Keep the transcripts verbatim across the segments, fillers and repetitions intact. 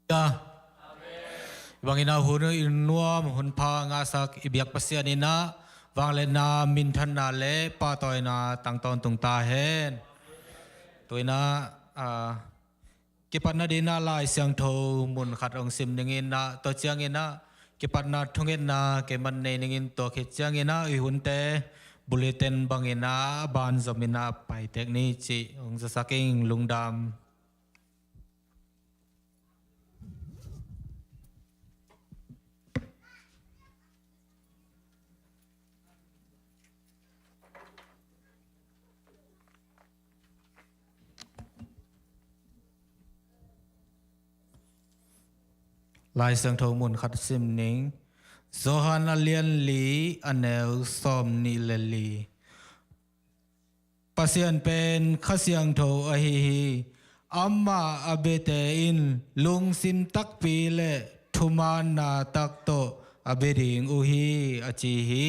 Hallelujah. Bangin a hun i nuam hun pha ngahsak i biak Pasian in a vangliatna, minthanna le pahtawina tang tawntung ta hen. Tu-in a, a, kipatna dingin a Lai Siangtho mun khat hong sim ning in a, tua ciangin a kipatna thungetna keiman nei ning in, tua khit ciangin a i hunte bulletin bangin a banzom in a paitek ni cih hong zasak ing. Lungdam. Lai Siangtho mun khat sim ning. Johan a lian li, a neu sawm nih le li. Pasian pen Kha Siangtho ahi hi. Amah a biate in lungsim takpi le thumaanna tak tawh a bia ding uh hi, a ci hi.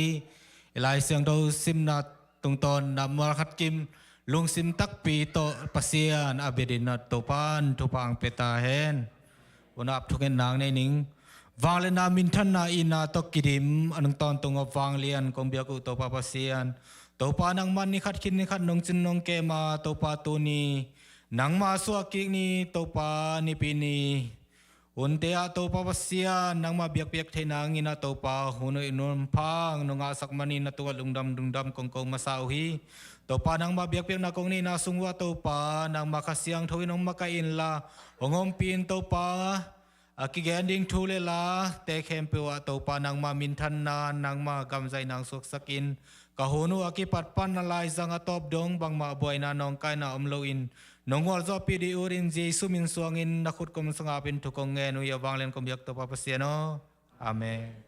I Lai Siangtho simna tungtawn na mual khat kim lungsim takpi tawh Pasian a bia ding na Topan thupha hong pia ta hen. Unau, thungetna nei ning. Vangliatna, minthanna, itna tawh kidim a nung tawntung a vanglian kong biak uh Topa Pasian, Topa nangmah ni khat khit ni khat nong cin nong kem a, Topa tuni nangmah suah kik ni, Topa Nipi ni. Hunte ah Topa Pasian, nangmah biakpiak theih nangin a Topa hun i nuam pha nong ngahsak manin na tungah lungdam lungdam kong ko masa uh hi. Topa nangmah biakpiakna kong neihna sung uh ah Topa nangmah Kha Siangtho in hong makaih inla, hong ompih in Topa. A kigen ding thu le late khempeuh ah Topa nangmah minthanna, nangmah gamzaihna hong suaksak in. Ka hun uh a kipat pan a laizang a tawp dong bangmah buaina nawngkaina om loin nong gualzawhpih ding ut in Jesu min suangin na khut kom sungah ap in thu kong ngen uh hi. A vanglian kong biak Topa Pasian aw. Amen.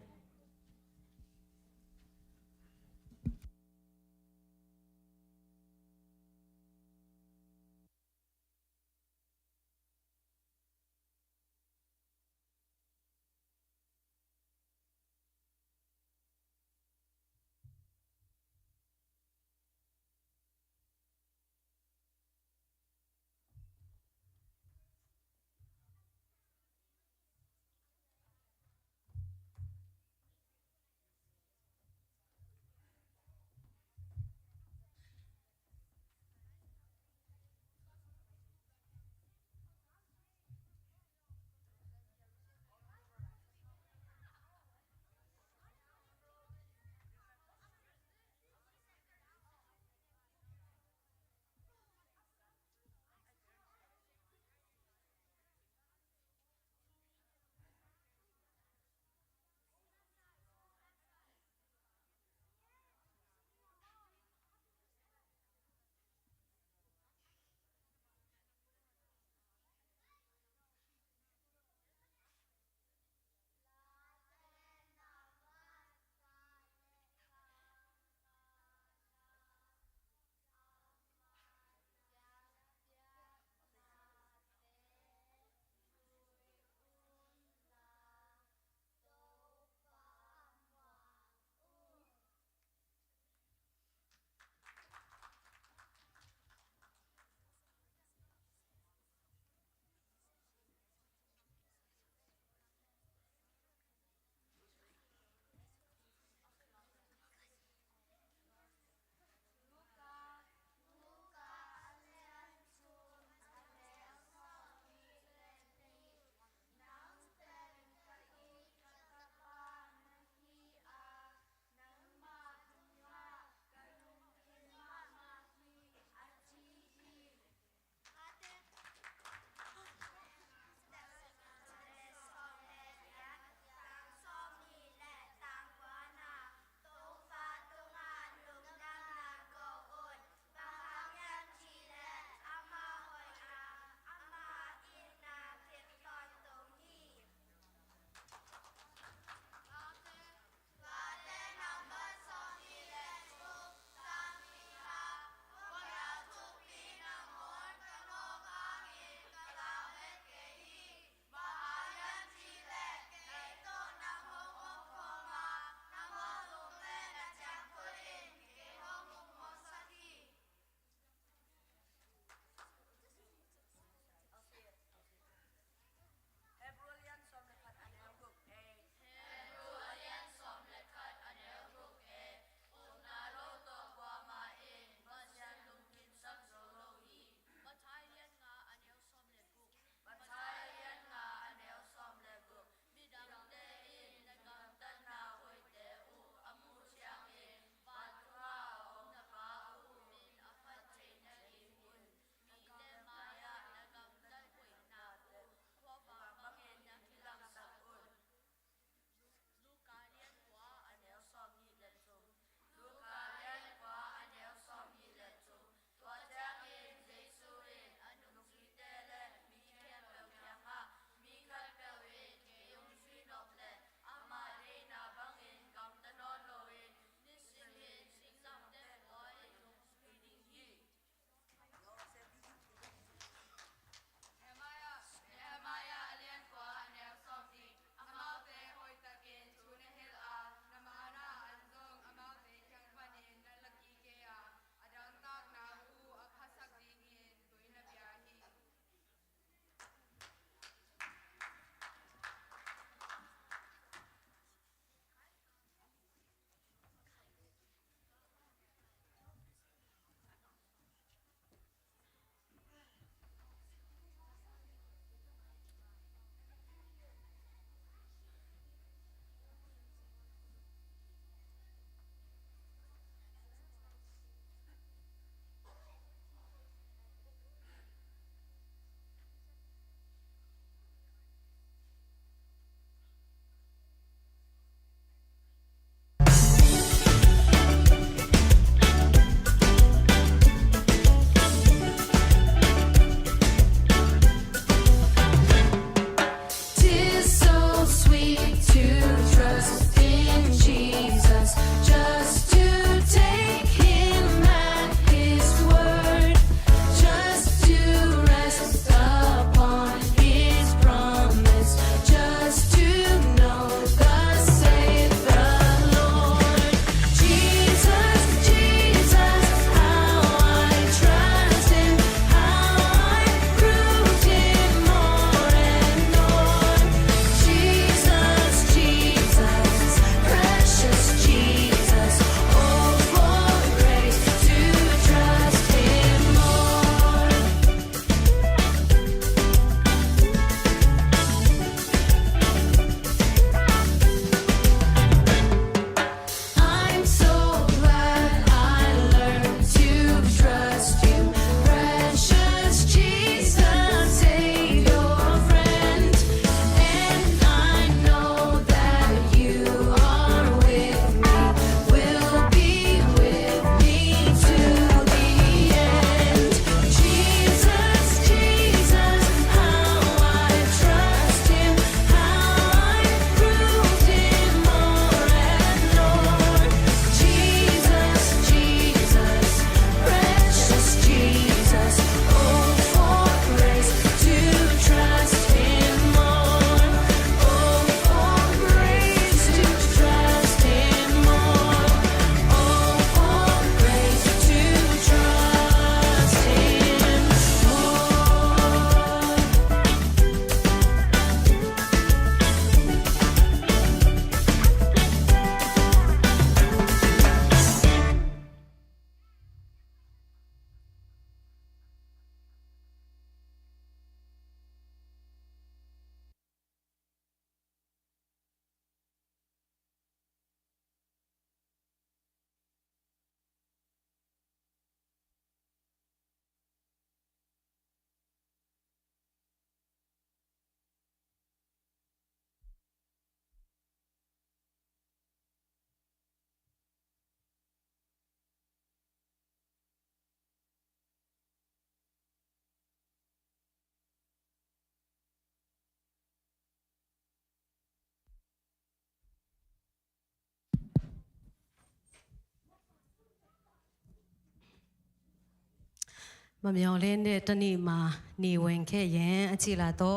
Mamiaw len de tani ma ni weng khe ye a ci la to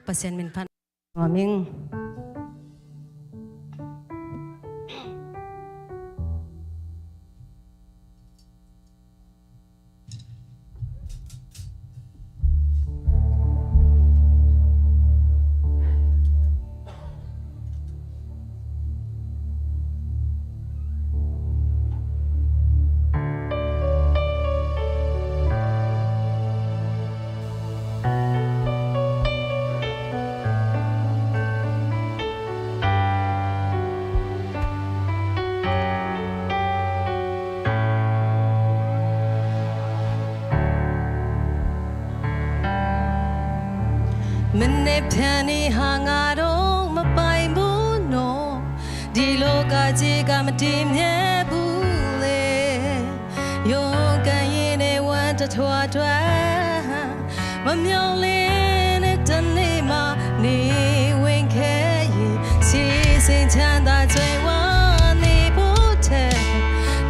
Pasian min phat nuam ing. Minute pyan i hang a dong mapai mu no, di lo ka ji ka mati mye bu le. Yo ka yi ne wan ta twa twa. မမျှော်လင့်တဲ့တနေ့မှနေဝင်ခဲ့ရင် စီးစိမ်ချမ်းသာကြွယ်ဝနေဖို့ထက်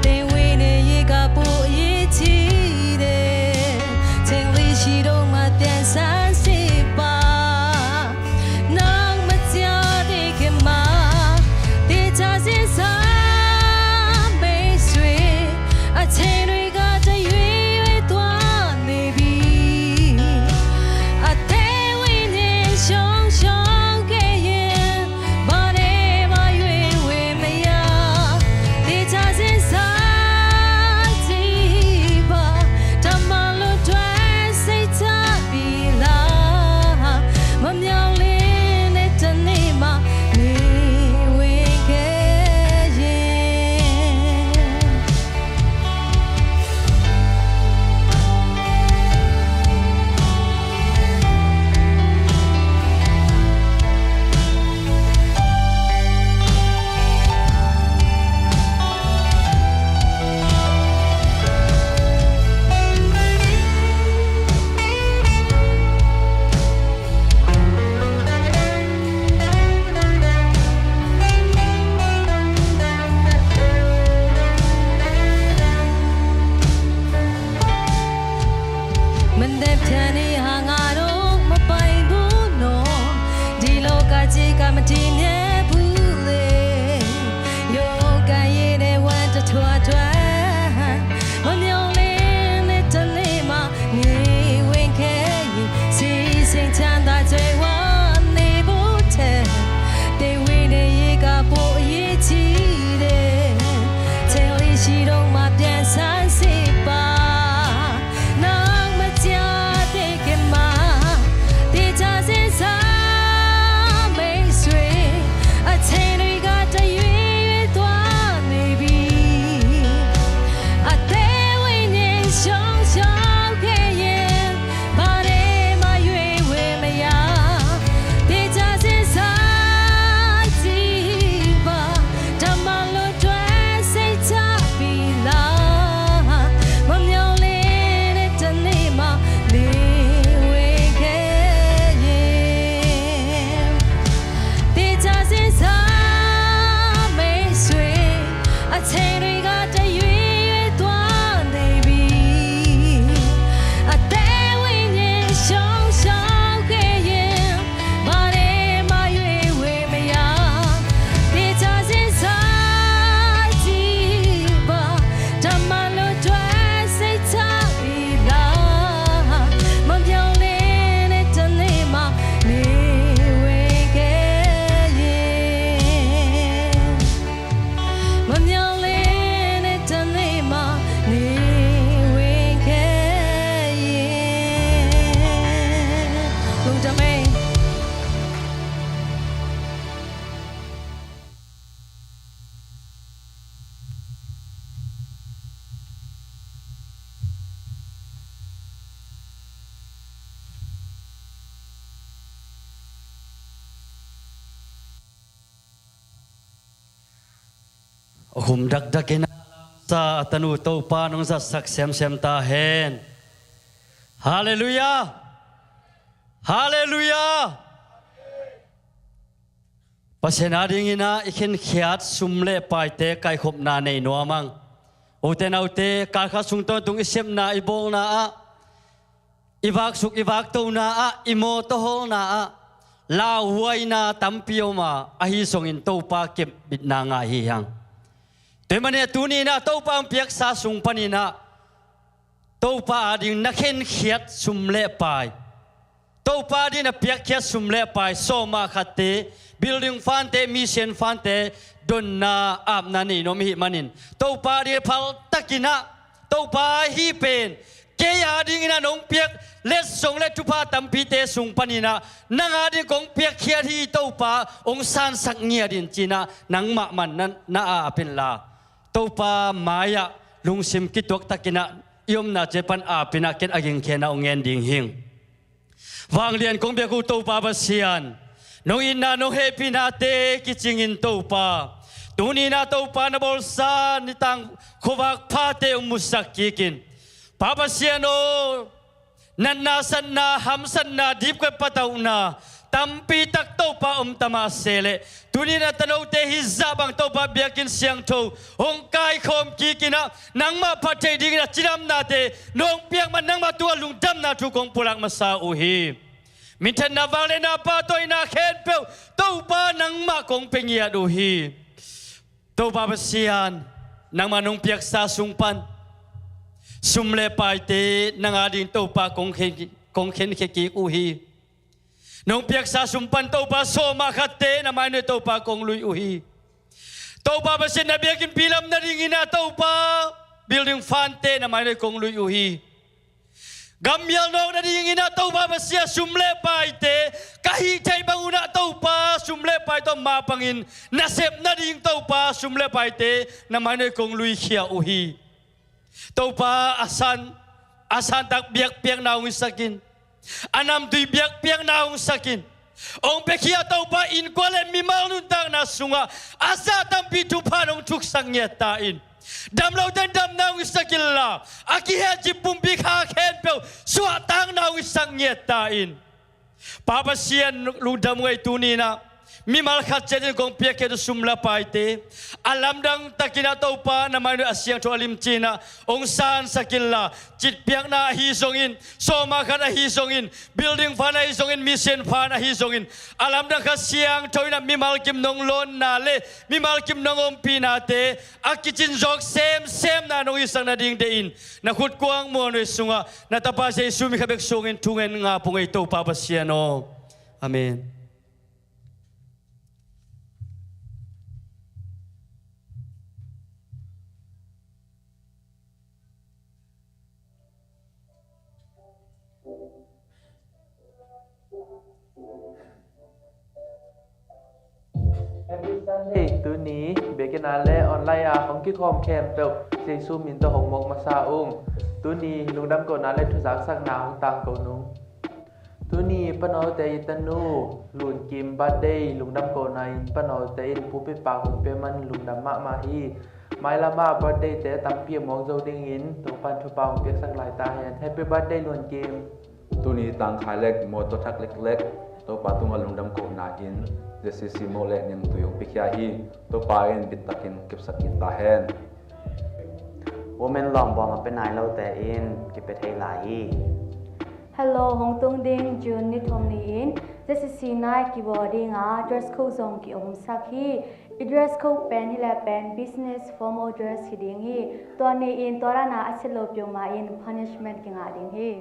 သင်ဝိညာဉ်ရေးကပိုအရေးကြီးတယ်။ ချိန်လေးရှိတော့မှပြန်ဆန်းစစ်ပါ။ နောက်မကြာသေးခင်မှာ သေချာစဉ်းစားမိတ်ဆွေ အချိန်တွေကတရွေ့ရွေ့သွားနေပြီ။ အသက်ဝိညာဉ်ဆုံးရှုံးခဲ့ရင် ဘာနဲ့မှရွေးဝေမရ။ သေချာစဉ်းစားကြည့်ပါ။ တမလွတ်တွဲစိတ်ချပြီလား။ မမျှော်လင့်တဲ့တနေ့မှနေဝင်ခဲ့ရင်။ မနေ့ပြန်နေဟာငါတို့မပိုင်ဘူးနော်။ ဒီလောကကြီးကမတည်မြဲဘူးလေ။ ရုပ်ကိုင်ရည်နဲ့ဝမ်းတစ်ထွားထွား မမျှော်လင့်တဲ့တနေ့မှနေဝင်ခဲ့ရင် စီးစိမ်ချမ်းသာကြွယ်ဝနေဖို့ထက် သင်ဝိညာဉ်ရေးကပိုအရေးကြီးတယ်။ ချိန်လေးရှိတော့မှပြန်ဆန်းစစ်ပါ။ နောက်မကြာသေးခင်မှာ သေချာစဉ်းစားမိတ်ဆွေ အချိန်တွေကတရွေ့ရွေ့သွားနေပြီ။ အသက်ဝိညာဉ်ဆုံးရှုံးခဲ့ရင် ဘာနဲ့မှရွေးဝေမရ။ သေချာစဉ်းစားကြည့်ပါ။ တမလွတ်တွဲစိတ်ချပြီလား။ မမျှော်လင့်တဲ့တနေ့မှနေဝင်ခဲ့ရင်။ သေချာစဉ်းစားမိတ်ဆွေ အချိန်တွေကတရွေ့ရွေ့သွားနေပြီ။ အသက်ဝိညာဉ်ဆုံးရှုံးခဲ့ရင် ဘာနဲ့မှရွေးဝေမရ။ သေချာစဉ်းစားကြည့်ပါ။ တမလွတ်တွဲစိတ်ချပြီလား။ မမျှော်လင့်တဲ့တနေ့မှနေဝင်ခဲ့ရင်။ မမျှော်လင့်တဲ့တနေ့မှနေဝင်ခဲ့ရင်။ ဘုံတမိန် A hum dakdak in a sa a tanu Topa nong zatsak semsem ta hen. Halleluiah. Halleluiah. Pasian a dingin ah i khinkhiat sum le paite kaikhopna nei nuam ang. Ute naute, kalkhat sung tawntung i sepna i bawlna ah i vaksuk i vaktona ah, i mawtaw hawlna ah lauhuaina tampi om a, ahi zongin Topa kepbitna ngah hi hang. Tua ahih manin tuni-in ah Topa hong piaksa sung panin ah Topa ading na khenkhiat sum le pai, Topa ading na piakkhiat sum le pai, sawma khatte, building fund te, mission fund te, donna apna nei nuam i hih manin Topa ading phaltakin ah, Topa, hih pen kei adingin ah nong piak letsong le thupha tampite sung panin ah nang ading kong piakkhiat hi, Topa, hong sansak ngiat in, ci-in ah nangmah man na, na ap inla, Topa mai-ah lungsim kituaktakin ah i omna ciat pan apin ah ken a gingkhen ah hong ngen ding hing. Vanglian kong biak uh Topa Pasian, nong itna nong hehpihnate kicingin Topa, tuni-in ah Topa na bawlsa nitang khuavak phate hong musak kikin, Pa Pasian aw, natna, satna, hamsatna, dipkhat patauhna tampi tak Topa om ta mah se leh, tuni-in a tanote hih zah bang Topa biakinn siangtho hong kaikhawm kikin ah nangmah phat theih dingin a cidamnate nong piak man nangmah tungah lungdamna thu kong pulak masa uh hi. Minthanna, vangliatna, pahtawina khempeuh Topa nangmah kong pia ngiat uh hi. Topa Pasian, nangmah nong piaksa sung pan sum le paite nang ading Topa kong khen, kong khenkhia kik uh hi. Nong piaksa sum pan Topa sawma khatte na mainawh Topa kong lui uh hi. Topa Pasian, na biakinnpi lam nadingin ah Topa building fund te na mainawh kong lui uh hi. Gammial nawk nadingin ah Topa Pasian, sum le paite ka hih theih bangun ah Topa sum le pai tawh mapangin nasep nading Topa sum le paite na mainawh kong luikhia uh hi. Topa a san, a santak biakpiakna hong sak in, a namtui biakpiakna hong sak in, hong piakhia Topa innkuan le mimal nuntakna sungah a zah tampi thupha nong thuksak ngiat ta in. Damlote in damna hong sak inla, a kihehcip pumpi kha khempeuh suahtakna hong sak ngiat ta in. Pa Pasian, lungdam uh ei, tuni-in ah mimal khat ciat in kong piakkhiat uh sum le paite a lamdang takin ah Topa na mainawh a siangtho a limci-in ah hong sansak inla, citpiakna ahi zongin, sawma khat ahi zongin, building fund ahi zongin, mission fund ahi zongin, a lamdang khat siangtho in ah mimal kim nong lawnna le mimal kim nong ompihnate a kicin zawk semsemna nong hisak nading deih in, na khutkuang mualnuai sungah na Tapa Jesu min khat bek suangin thungen ngap ung ei, Topa Pasian aw. Amen. Happy Sunday. Tuni biakinn ah le online ah hong kikhawm khempeuh Jesu min tawh hong mawk masa ung. Tuni lungdam kohna le thuzaksakna hong tangko nung. Tuni Panote i tanu Lunkim birthday lungdam kohna in Panote in pulpit pak hong pia man lungdam mahmah hi. Mailam ah birthday te tampi a mawk zo dingin Topan thupha hong piaksak lai ta hen. Happy birthday Lunkim. Tuni tangkhai lek mawtaw thak leklek Topa tungah lungdam kohna in Z C C mawh le niangtui hong piakhia hi. Topa in bittakin kepsak kik ta hen. Women lawng bawm a pia nai lote in kipia thei lai hi. Hello, hong tung ding June ni thum ni-in Z C C nai kibawl ding a, dress code zong ki-omsak hi. I dress code pen hi leh pen business formal dress hi ding hi. Tua ni-in tua dan a a siat lo peuhmah in punishment kingah ding hi.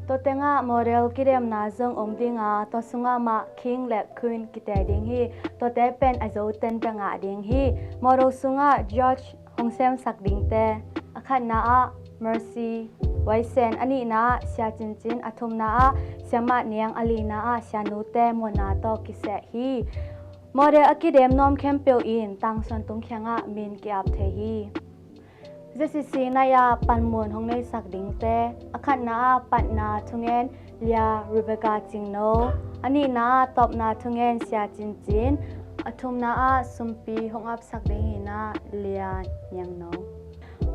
Tua tengah model kidemna zong om ding a, tua sungah mah king le queen kiteel ding hi. Tuate pen a zo teng bek ngah ding hi. Model sungah judge hong semsak dingte, a khatna ah Mercy Waisen, a nihna ah Sia Cincin, a thumna ah Sia Mat Niang, a lina ah Sia Nute Muanna tawh kiseh hi. Model a kidem nuam khempeuh in tangsuan tung kiangah min ki-ap thei hi. Z C C nai ah panmun hong neisak dingte, a khatna ah patna thungen Lia Rebecca Cingno, a nihna ah tawpna thungen Sia Cincin, a thumna ah sumpi hong apsak ding hi-in ah Lia Niangno.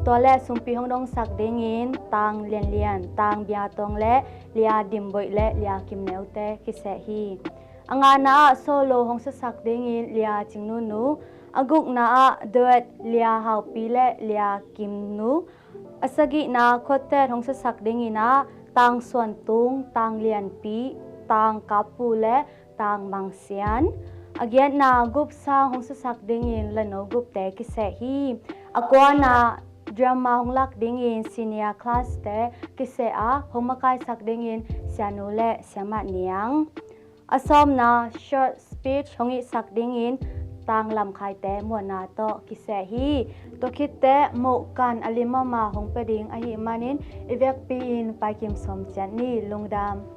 Tua le sumpi hong dongsak dingin Tang Lianlian, Tang Bia Tong le Lia Dim Boih le Lia Kim Neu te kiseh hi. A ngana ah solo hong suaksak dingin Lia Cing Nu Nu, a gukna ah duet Lia Hau Pi le Lia Kim Nu, a sagihna quartet hong suaksak dingin ah Tang Suantung, Tang Lianpi, Tang Kapu le Tang Mangsian. A giatna gup sang hong susak dingin lano gupte kiseh hi. A kuana drama hong lak dingin senior class te kiseh a, hong makaisak dingin Sianu le Siamah Niang. A sawmna short speech hong itsak dingin Tang Lamkhaite Muanna tawh kiseh hi. Tua khitteh mohkan a limama hong pia ding ahih manin i vekpi-in paikim sawm ciat ni. Lungdam.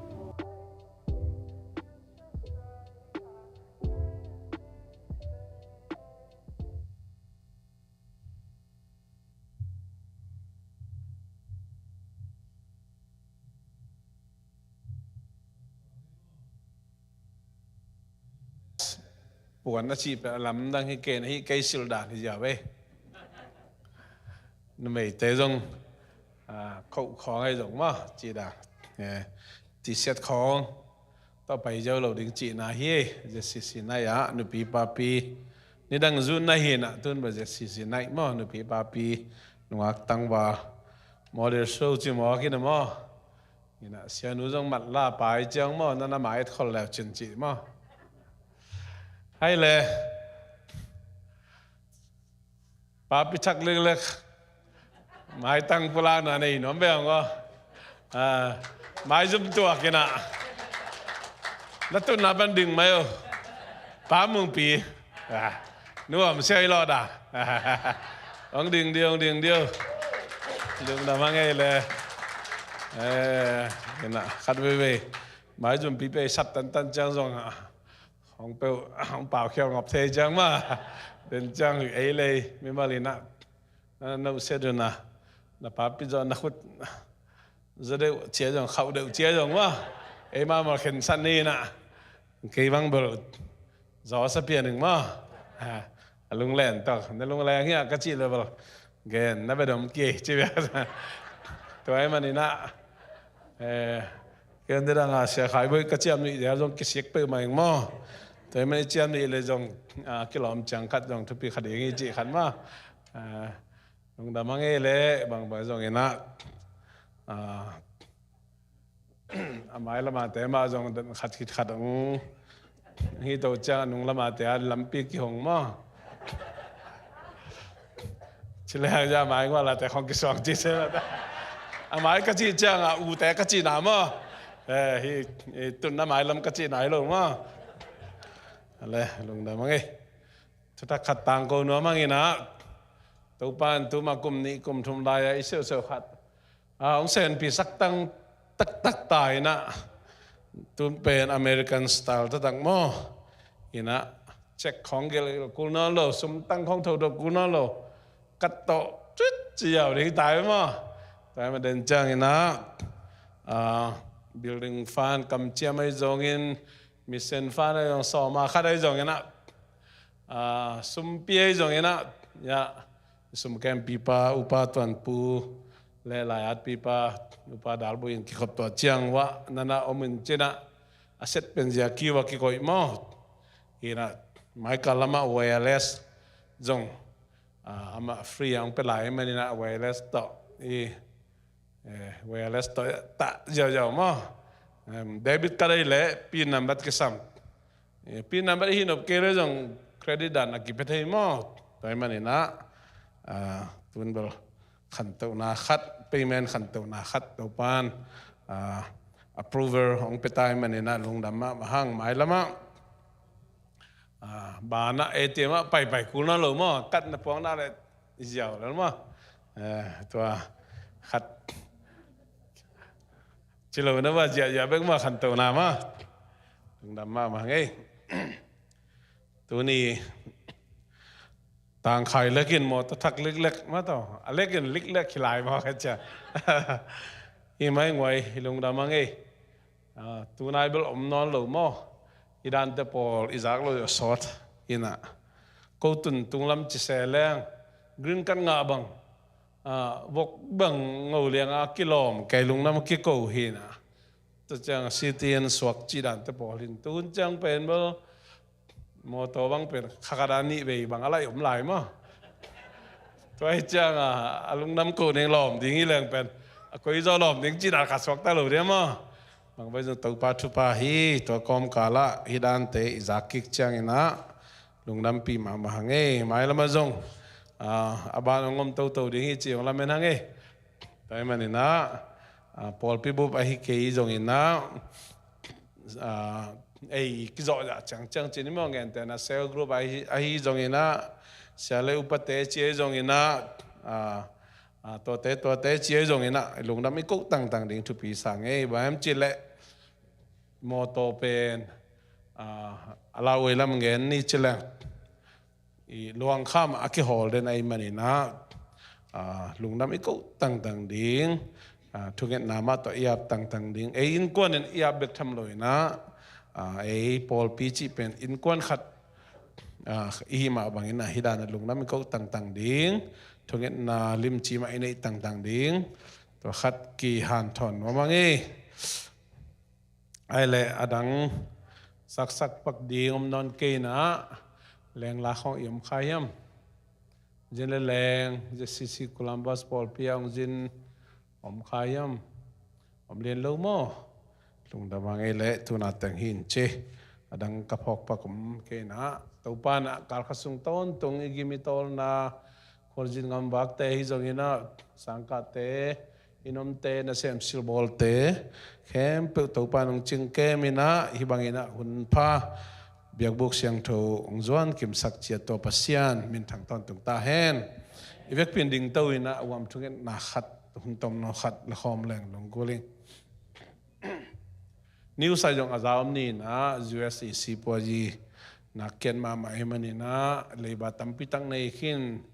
Puan a cih peuh a lamdang hi kei na hi, kei sildan hi ziau ei. Numeite zong, ah, khoh khawng ahi zong maw, cih dan, eh, tisiat khawng tawh pai zo lo ding cihna hi. ZCC night ah nupi papi nidang zun na hi na, tun bel ZCC night maw, nupi papi nungak tangval model show ci maw, kina maw. Ina, Sianu zong matla pai ciang maw, nana mai et khol leu cin cih maw. Hai le. Papi thak leklek. Maitang pulakna nei nuam beng aw. Ah, maizum tuak ina. Na tunna pan ding mai aw. Pa Mungpi. Ah, nuam sia i lawh da. Ong ding dio, ong ding dio. Ding na ma ngei le. Eh, ina, khat veve. Maizum pi pe sat tantan ciang zong a. Hong peuh, hong pau khial ngop thei ciang ma. Den ciang ei lei, mimal ina. Na, na usia duna. Na papi zaw na khut. Zaw deuh cia zong, khauh deuh cia zong ma. Ei ma ma khen san ni na. Kei bang bel. Zaw sa pian ning ma. Ha. A lunglen tawh. Na lunglen hi a ka cih le bel. Gen, na bedom kei, ci bia. Tua ei man ina. Eh, Ken te dang a sia khai boi ka ciam nih dia zong kisik peuh mai maw. Tua hi man i ciam nih le zong, ah, kilawm ciang khat zong thupi khat ding i cih khat maw. Ah, lungdam a ngei le bangbang zong ina. Ah, a mai lama te mah zong khat khit khat ang. Hi to ciang a nung lama te a lampi kihong maw. Ci le hang ja mai ngua la te khong kisuang ci se la ta. A mai ka ci ciang a u te ka ci na maw. Eh, hi, hi tun na mai lam ka ci na hi lo maw. Le, lungdam a ngei. Thutak khat tang ko nuam a ngei na. Topan tuma kum nih kum thum lai a i seuh seuh khat. A, hong senpi sak tang taktak ta ina. Tun pen American style taktak maw. Ina, check khong gel kul nawn lo, sum tang khong tho do kul nawn lo. Kat to, cit, ci yau ding tai maw. Tai ma den ciang ina. A, building fund kam ciam ai zongin, mission fund ai zong sawma khat ai zong ina. A, sumpi ai zong ina. Ya. Sum kem pipa, upa tuanpu, le laiat pipa, upa dalbu in kikhop tua ciang wa, nana om in cina, a set pen zia kiwa kikoih maw. Ina, maika lama wireless zong, ah, ama free ang pelai manina wireless to, i, eh, wireless to ta ziau ziau maw. Em, debit card ai le, pin number kisam. Eh, pin number i hi nop kei le zong credit dan a kipia thei maw. Tua hi manina, ah, tun bel khantohna khat, payment khantohna khat, Topan, ah, approval hong pia ta hi manina lungdam mah, mah hang mai lama. Ah, bana A T M ah pai pai kul na lo maw, kat na puang na le ziau le maw. Eh, tua khat. Ci lo na ba zia, zia bek ma khantohna ma. Lungdam ma ma ngei. Tuni tangkhai lekin mawtaw thak liklek ma tawh. A lekin liklek hi lai ma ka cia. Hi mai nguai hi lungdam a ngei. Ah, tunai bel om nawn lo maw. I dante pawl i zak lo i sawt. Ina. Ko tun tunglam ci se leng. Green card ngah bang. Ah, vok bang ngo liang a kilawm, kei lungdam a kiko hi na. Tua ciang C T N suak ci dante pawl hin. Tuhun ciang pen bel, mawtaw bang pen, khakhat a nih vei bang a lai om lai maw. Tua hi ciang a, a lungdam ko ning lawm ding hi leng pen. A koi zaw lawm ding cih dan khat suakta lo ding maw. Bang bai zong Topa thupha hi, tua kawmkal ah hih dante i zak kik ciangin ah lungdampih mahmah hang e. Mailam ah zong, ah, a ban hong om toto ding hi ci hong lamen hang e. Tua ahih manin ah, ah, pawlpi bup ahi kei zongin ah, ah, ei kizawh zah ciangciang ci ni maw, gentehna cell group ahi, ahi zongin ah, sia le upate ci ahi zongin ah, ah, ah, tuate, tuate ci ahi zongin ah, lungdam i koh tangtang ding thupi sa ngei. Bang hiam cih leh mawtaw pen, ah, a lauhuai lam gen ni ci leng, i luangkham a kihawl den ahih manin ah, ah, lungdam i koh tangtang ding, ah, thungetna mah tawh i ap tangtang ding. Ei innkuan in i ap bek tham lo in ah, ah, ei pawlpi cih pen innkuan khat, ah, i hih mah bangin ah hih dan ah lungdam i koh tangtang ding, thungetna limci mah i neih tangtang ding. Tua khat kihanthawn nuam hang e. Ai leh a dang saksak pak ding om nawn kei in ah, leng la khawng i om kha hiam? Zin le leng, Z C C Columbus pawlpi ah hong zin om kha hiam? Om lian lo maw? Lungdam hang e leh tuna teng hi in ci. A dang ka phawk pak om kei in ah, Topa in ah kal khat sung tawntung i gim i tawlna, khualzin gamvakte ahi zongin ah, sangkahte, inn omte, nasem silbawlte khempeuh Topa in hong cingkem in ah, hih bangin ah hunpha biakbuk siangtho hong zuan kimsak ciat tua Pasian minthang tawntung ta hen. I vekpi in dingto in ah, a huam thungetna khat, hun tomno khat la khawm leng lunggulh ing. News ah zong a za om ni in ah, U S i sipuazi nak kiat mahmah ahih manin ah, leiba tampi tak nei khin.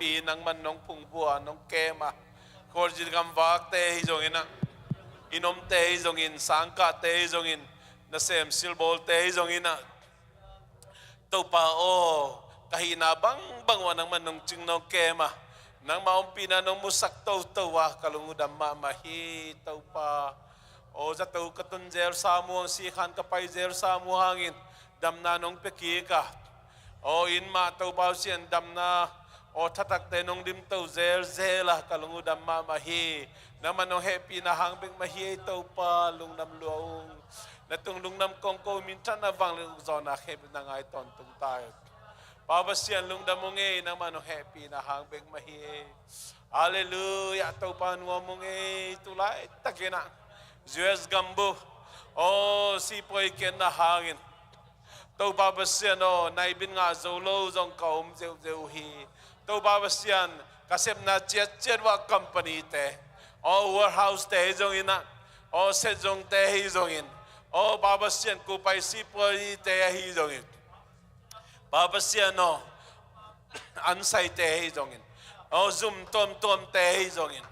Pi nangman nong phungbua, nong kem a, khualzin gamvakte ahi zongin ah, inn omte ahi zongin, sangkahte ahi zongin, nasem silbawlte ahi zongin ah, Topa aw, ka hihna bangbang uah nangman nong cing nong kem a, nangma ompihna nong musak toto a, ka lung uh dam mahmah hi Topa. Aw, zato ka tun zel sam uh hang, sikhan ka pai zel sam uh hangin damna nong pia kik a, aw, in mah Topa Pasian damna, aw, thatakte nong dimto zelzel a, ka lung uh dam mahmah hi. Nangman nong hehpihna hang bek mah hi ei Topa, lungdam lua ung. Na tung lungdam kong ko, minthanna vanglian uk zawhna khempeuh na ngai tawntung ta hi. Pa Pasian lungdam ung ei, nangman nong hehpihna hang bek mah hi ei. Halleluiah, Topa nuam ung ei. Tulaitakin ah U S gambup, aw, sipuai kiatna hangin Topa Pasian aw, naibin ngah zo lo zong ka om zeuhzeuh uh hi. Topa Pasian, ka sepna ciatciat uah company te, aw, warehouse te ahi zongin ah, aw, set zongte ahi zongin, aw, Pa Pasian, kupai sipuai te ahi zongin, Pa Pasian aw, an saite ahi zongin, aw, zum tuamtuamte ahi zongin,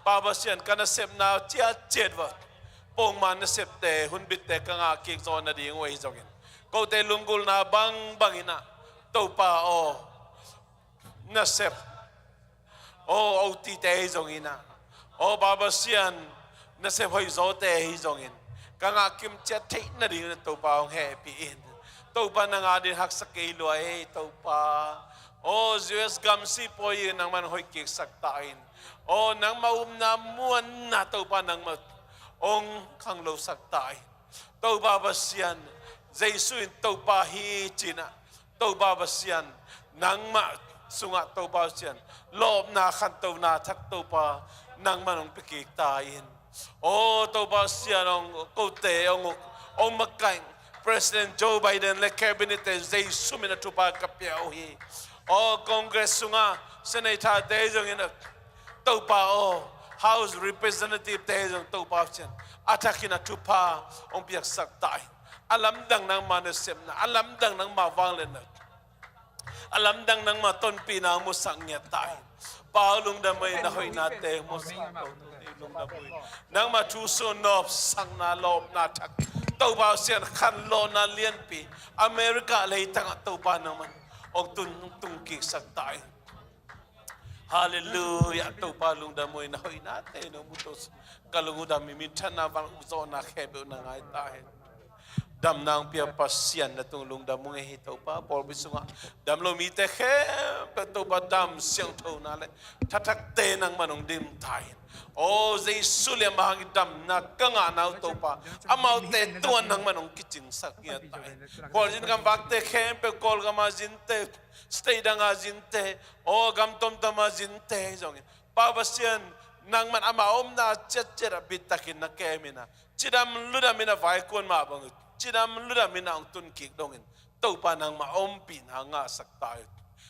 Pa Pasian, ka nasepna ciatciat vua, pongman nasepte, hunbitte ka ngah kik zawh nading uh ahi zongin, kote lunggulhna bangbang in ah, Topa aw, nasep, aw, O T te ahi zongin ah, aw, Pa Pasian, nasep hoihzawte ahi zongin, ka ngah kimciat theih nading in ah Topa hong hehpih in. Topa, nang adingin haksa kei lua ei, Topa. Aw, U S gam sipawi in nangman hoih kiksak ta in. Aw, nangmah upna muanna, Topa, nangmah hong khanglosak ta in. Topa Pasian, Jesu in Topa hi ci-in ah, Topa Pasian, nangmah sungah Topa Pasian, lawpna, khantona thak Topa, nangman hong pia kik ta in. Aw, Topa Pasian, hong kote, hong uk, hong makaih President Joe Biden le Cabinet te Jesu min a thupha ka pia uh hi. Aw, Congress sungah Senator te zongin, Topa aw, House Representative te zong Topa Pasian, a thakin a thupha hong piaksak ta in. A lamdang nangma nasepna, a lamdang nangma vangliatna, a lamdang nangma tonpihna hong musak ngiat ta in. Pa aw, lungdam uh ei, na hoihnate hong musak nangma thu suah nopsakna, lawpna thak, Topa Pasian, khanlawhna lianpi America leitangah Topa nangman hong tun, hong tungkiksak ta in. Halleluiah. Topa lungdam uh ei, na hoihnate nong mu to. Ka lung uh dam hi, minthanna, van ukzawhna khempeuh na ngai ta hen. Damna hong pia Pasian na tung lungdam uh ngei hi Topa. Pawlpi sungah dam lo mite khempeuh Topa dam, siangthona le thathakte nangman hong dim ta hen. Aw, Jesu lian mah hangin damna ka ngahna uh Topa, amaute tungah nangman hong kicingsak ngiat ta hen. Khualzin gam vakte khempeuh, Kawlgam a zinte, state dang a zinte, aw, gam tuamtuam a zinte zongin, Pa Pasian, nangman ama omna ciatciat ah bittakin na kem in ah, cidam ludam in a vaikuan mah bangin, cidam ludam in a hong tunkik dongin, Topa nangmah ompihna ngahsak ta in.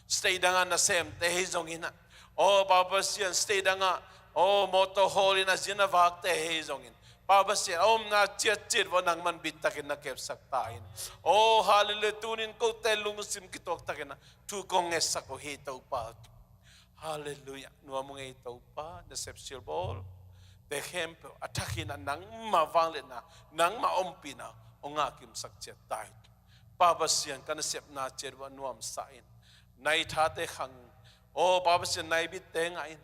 State dang a nasemte hi zongin ah, aw, Pa Pasian, state dang a, aw, motor hawl in a zin a vakte hi zongin, Pa Pasian, a omna ciatciat vua nangman bittakin na kepsak ta in. Aw, halleluiah. Tunin kote lungsim kituak takin ah thu kong ngetsak uh hi Topa. Halleluiah. Nuam uh ngei Topa, nasep silbawlte khempeuh a thakin ah nangma vangliatna, nangma ompihna hong ngahkimsak ciat ta in. Pa Pasian, ka nasepna ciat vua nuamsa in. Nai thate khang in. Aw, Pa Pasian, nai bitte ngah in.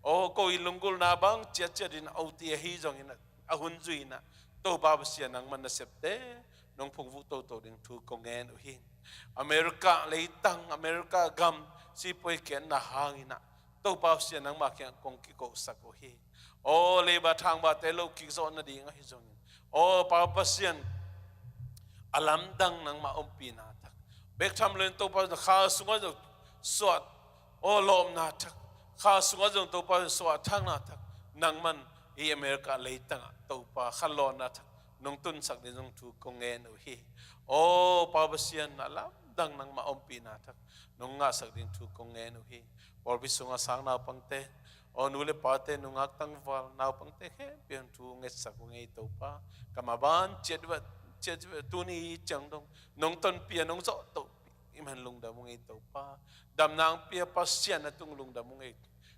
Aw, ko i lunggulhna bang ciatciat in, O T ahi zongin ah, a hun zui in ah, Topa Pasian, nangman nasepte nong phungvuh toto ding thu kong ngen uh hi. America leitang, America gam sipawi khenna hangin ah, Topa Pasian, nangma kiang kong kikohsak uh hi. Aw, leiba thangbate lo kik zawh nading ahi zongin, aw, Pa Pasian, a lamdang nangma ompihna thak, bek tham loin Topa Pasian, kha sungah zong suah, aw, lawpna thak, kha sungah zong Topa Pasian, suahthakna thak, nangman i America leitangah Topa khanlawhna thak nong tunsak ding zong thu kong ngen uh hi. Aw, Pa Pasian, a lamdang nangma ompihna thak nong ngahsak ding thu kong ngen uh hi. Pawlpi sungah sang naupangte, aw, nu le pate, nungak tangval naupangte khempeuh in thu ngetsak uh ngei Topa. Ka maban ciat vua, ciat vua, tuni ciang dong nong tonpih a, nong zawhtohpih i man lungdam uh ngei Topa. Damna hong pia Pasian na tung lungdam uh ngei.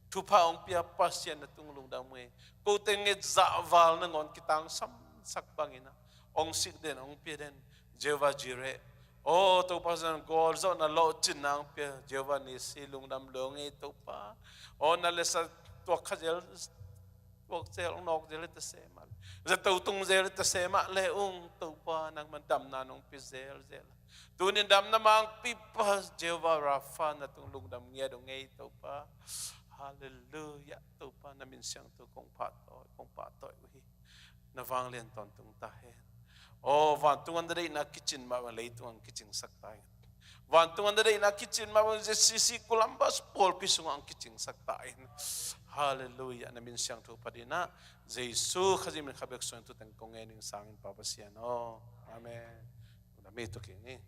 Thupha hong pia Pasian na tung lungdam uh ngei. Kote nget zahval nangawn kitangsamsak bangin ah, hong sik den, hong pia den Jehovah Jireh. Aw, Topa Pasian, gualzawhna, lawhcinna hong pia Jehovah Nissi, lungdam lua ngei Topa. Aw, na lesa tuak kha zel, tuak zel, nawk zel hi ta se mah le, zato tung zel hi ta se mah le ung, Topa, nangman damna nong pia zelzel. Tunin damna mangpipa Jehovah Rapha na tung lungdam ngiat uh ngei Topa. Halleluiah. Topa, na min siangtho kong pahtawi, kong pahtawi uh hi. Na vanglian tawntung ta hen. Aw, vantung an na deihna kicin mah bang leitung an kicingsak ta hen. Vantung an na deihna kicin mah bang Z C C Columbus pawlpi sungah an kicingsak ta hen. Halleluiah. Na min siangtho phat in ah, Jesu Khazih min kha bek suangin thuteng kong ngen ing sangin, Pa Pasian aw. Amen. Na mi tuk ing hi.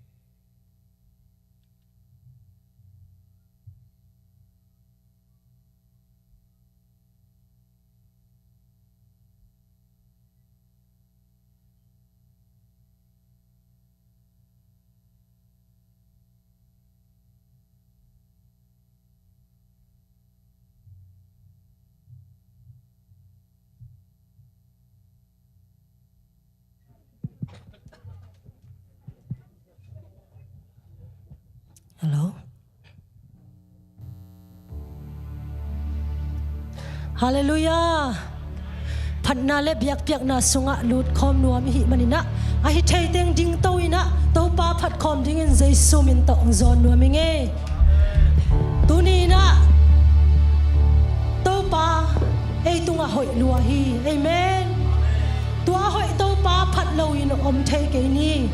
Halleluiah. Phatna le biakpiakna sungah lutkhawm nuam i hih maninah, a hi thei teng dingto inah Topa phatkhawm dingin Jesu min tawh hong zawn nuam i ngei. Tuni inah Topa ei tungah hoih lua hi. Amen. Tua hoih Topa phat loin om thei kei ni.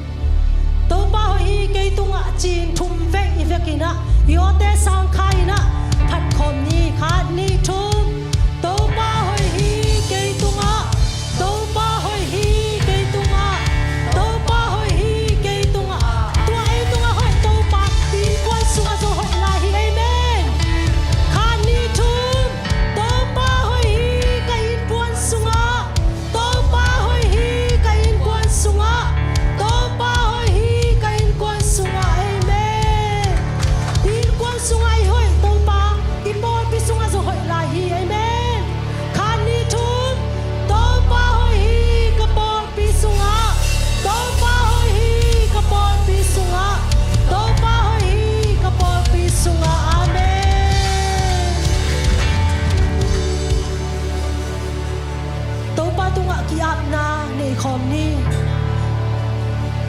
Topa hoih hi kei tungah cin thum vek i vekinah, i awte sangkha inah phatkhawm ni. Khat, nih, thum. Topa hoih hi kei tungah. Topa hoih hi kei tungah. Topa hoih hi kei tungah. Tua ei tungah hoih Topa innkuan sungah zong hoih lai hi. Amen. Khat, nih, thum. Topa hoih hi ka innkuan sungah. Topa hoih hi ka innkuan sungah. Topa hoih hi ka innkuan sungah. Amen. Innkuan sungah i hoih Topa i pawlpi sungah zong hoih lai hi. Amen. Khat, nih, thum. Topa hoih hi ka pawlpi sungah. Topa hoih hi ka pawlpi sungah. Topa hoih hi ka pawlpi sungah. Amen. Topa tungah ki-apna nei khawm ni.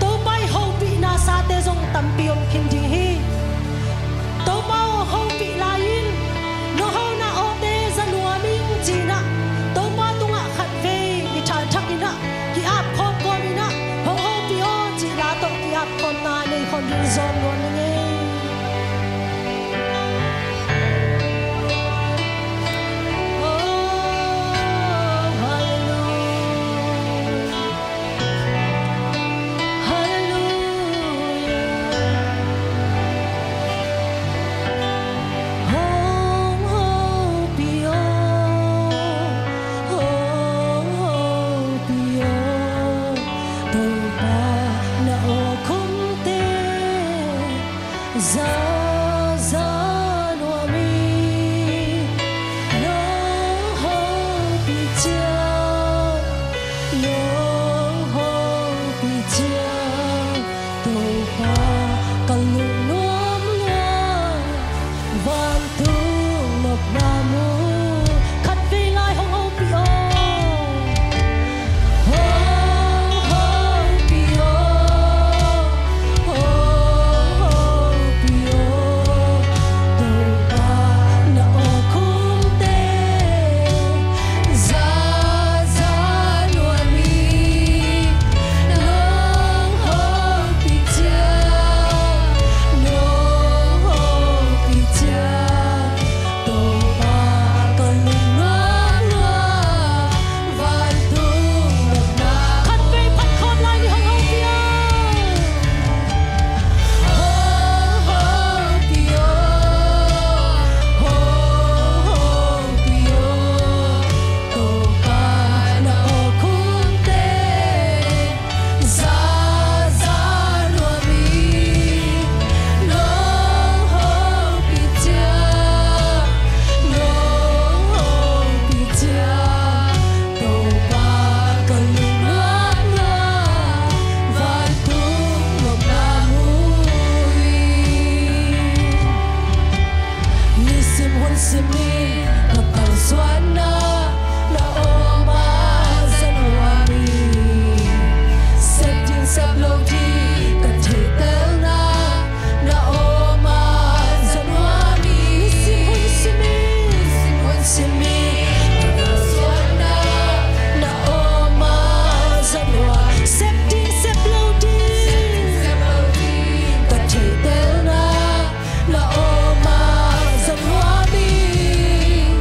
Topa i hopihna sate zong tampi om khin ding hi. Topa aw, hopih lai-in nong hona awte za nuam ing, ci-inah Topa tungah khatvei i thalthak inah ki-ap khawm kawm inah, hong hopih aw, cih la tawh ki-ap khawmna nei khawm ding zawn nuam i ngei. Oh, halleluiah. Halleluiah. Hong hopih aw, hong hopih aw, Topa na awkhumte za za nuam hi. Nong hopih ciang, nong hopih ciang, Topa ka lungnuam lua, vantung nopna mu. Khatvei lai, hong hopih aw. Hong hopih aw, hong hopih aw, Topa na awkhumte za za nuam hi. Nong hopih ciang, nong hopih ciang, Topa ka lungnuam lua, vantung nopna. Khatvei phat khawm lai ni, hong hopih aw. Hong hopih aw, hong hopih aw, Topa na awkhumte za za nuam hi. Nong hopih ciang, nong hopih ciang, Topa ka lungnuam lua, vantung nopna mu hi. Nisim hun simin ka kalsuanna na awm a za nuam hi. Sep ding sep lo ding ka theihtelna na awm a za nuam hi. Nisim hun simin, nisim hun simin ka kalsuanna na awm a za nuam. Sep ding sep lo ding ka theihtelna na awm a za nuam hi.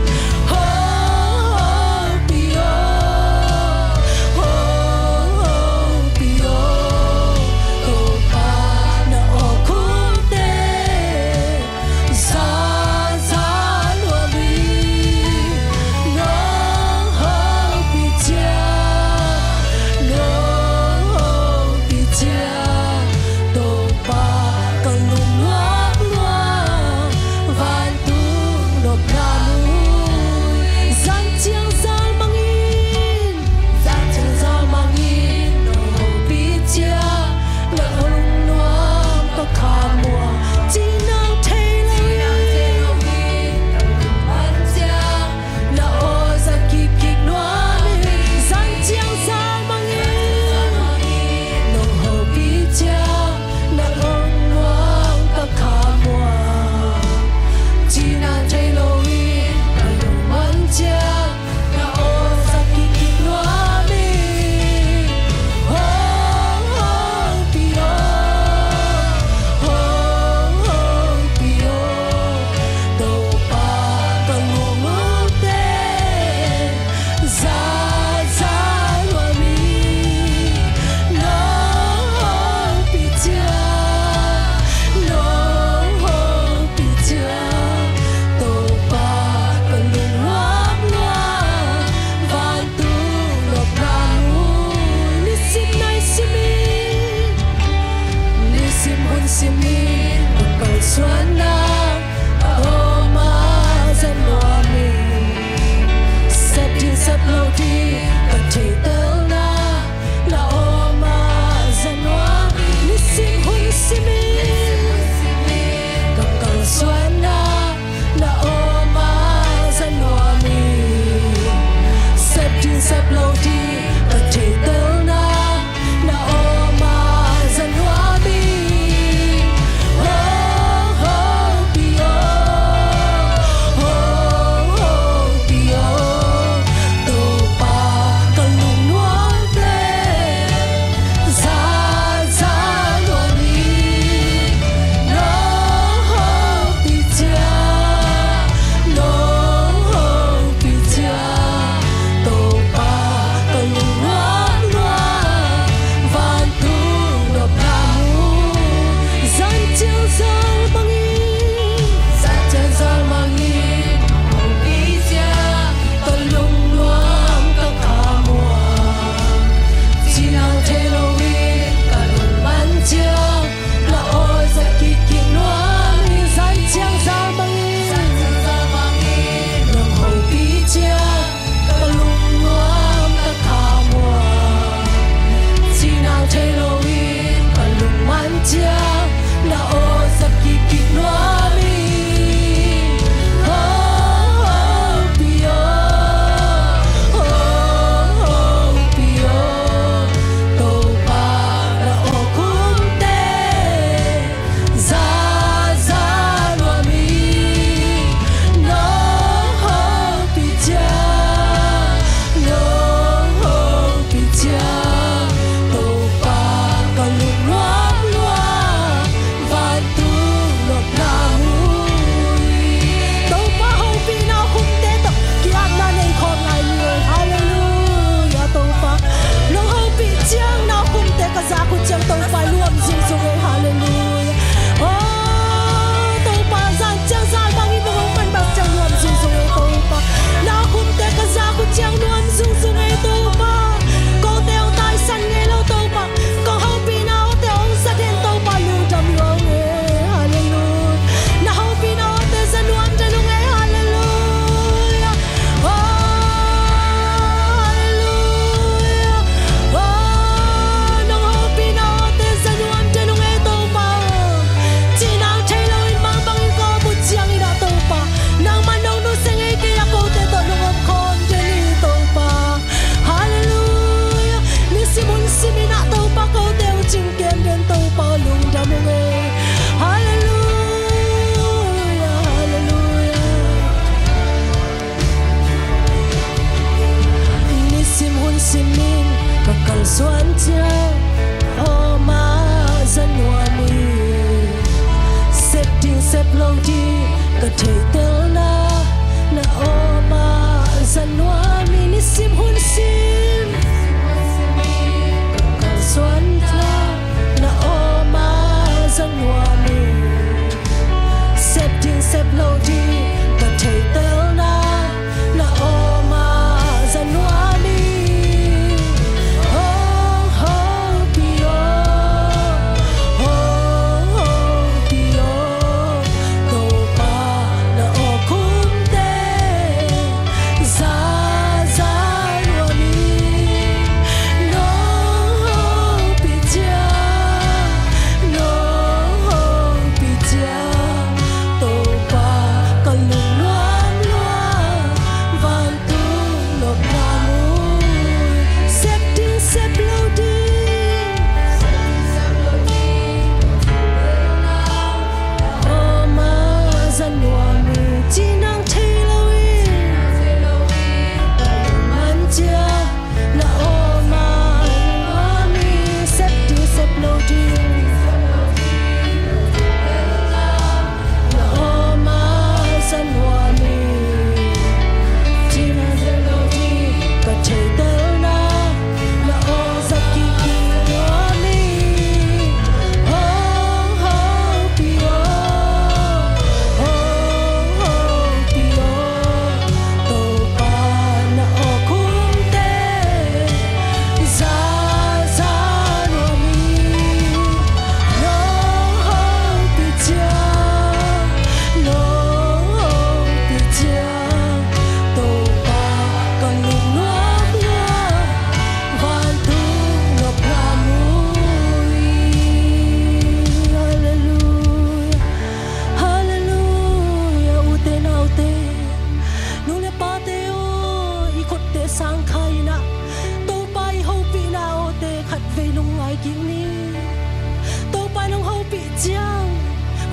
Hopih ciang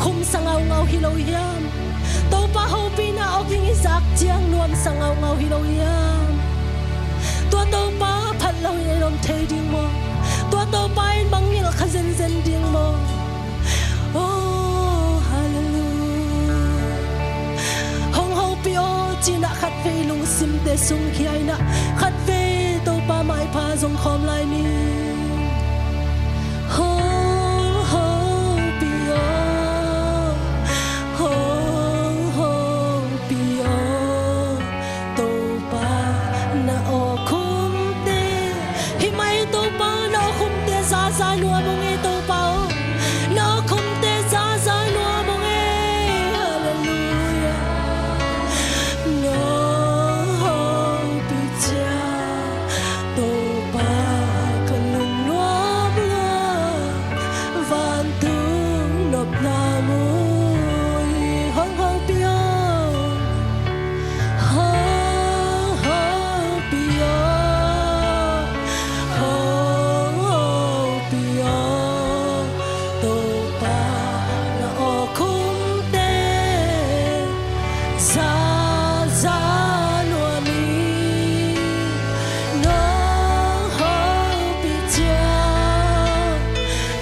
khumsa ngaungau hi lo hiam? Topa hopihna awging i zak ciang nuamsa ngaungau hi lo hiam? Tua Topa phat loin ei om thei ding maw? Tua Topa in mangngilh kha zenzen ding maw? Oh, hallelujah. Hong hopih aw, cinah khatvei lungsimte sungkhia inah khatvei Topa maipha zong khawm lai ni. Ho, hopih aw, ho, hopih aw, Topa na aw khumte. Himai Topa na aw khumte zaza nuam ung ei Topa aw. Na aw khumte zaza nuam ung ei. Hallelujah. Na hopih ciang Topa ka lungnuam lua, vantung nopna mu hi. Hong hopih aw, hong hopih aw, hong hopih aw, Topa na aw khumte zaza nuam hi. Nong hopih ciang,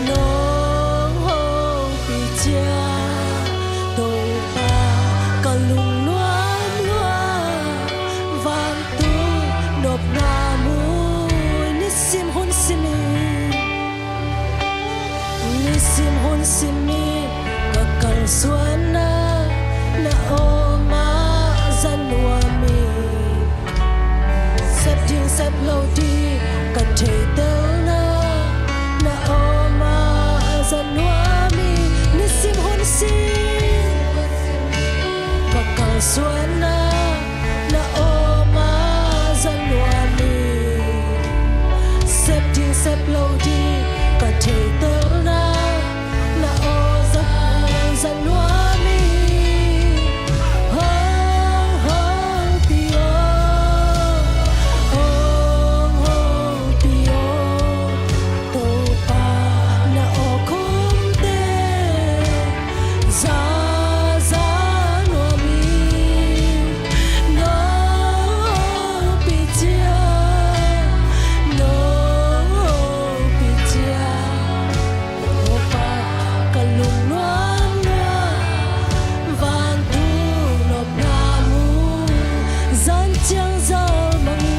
nong hopih ciang, Topa ka lungnuam lua, vantung nopna mu hi. Nisim hun simin, nisim hun simin ka kalsuanna na aw mah za nuam hi. Sep ding sep lo ding ka theihtelna na aw mah za nuam hi. Nisim hun sim ka kalsuanna na aw mah za nuam hi. Sep ding sep lo ding ka theihtelna na aw za, za nuam hi. Hong hopih aw, hong hopih aw, Topa na aw khumte zaza nuam hi. Nong hopih ciang, nong hopih ciang, Topa ka lungnuam lua, vantung nopna mu. Zan ciang zal mang hi,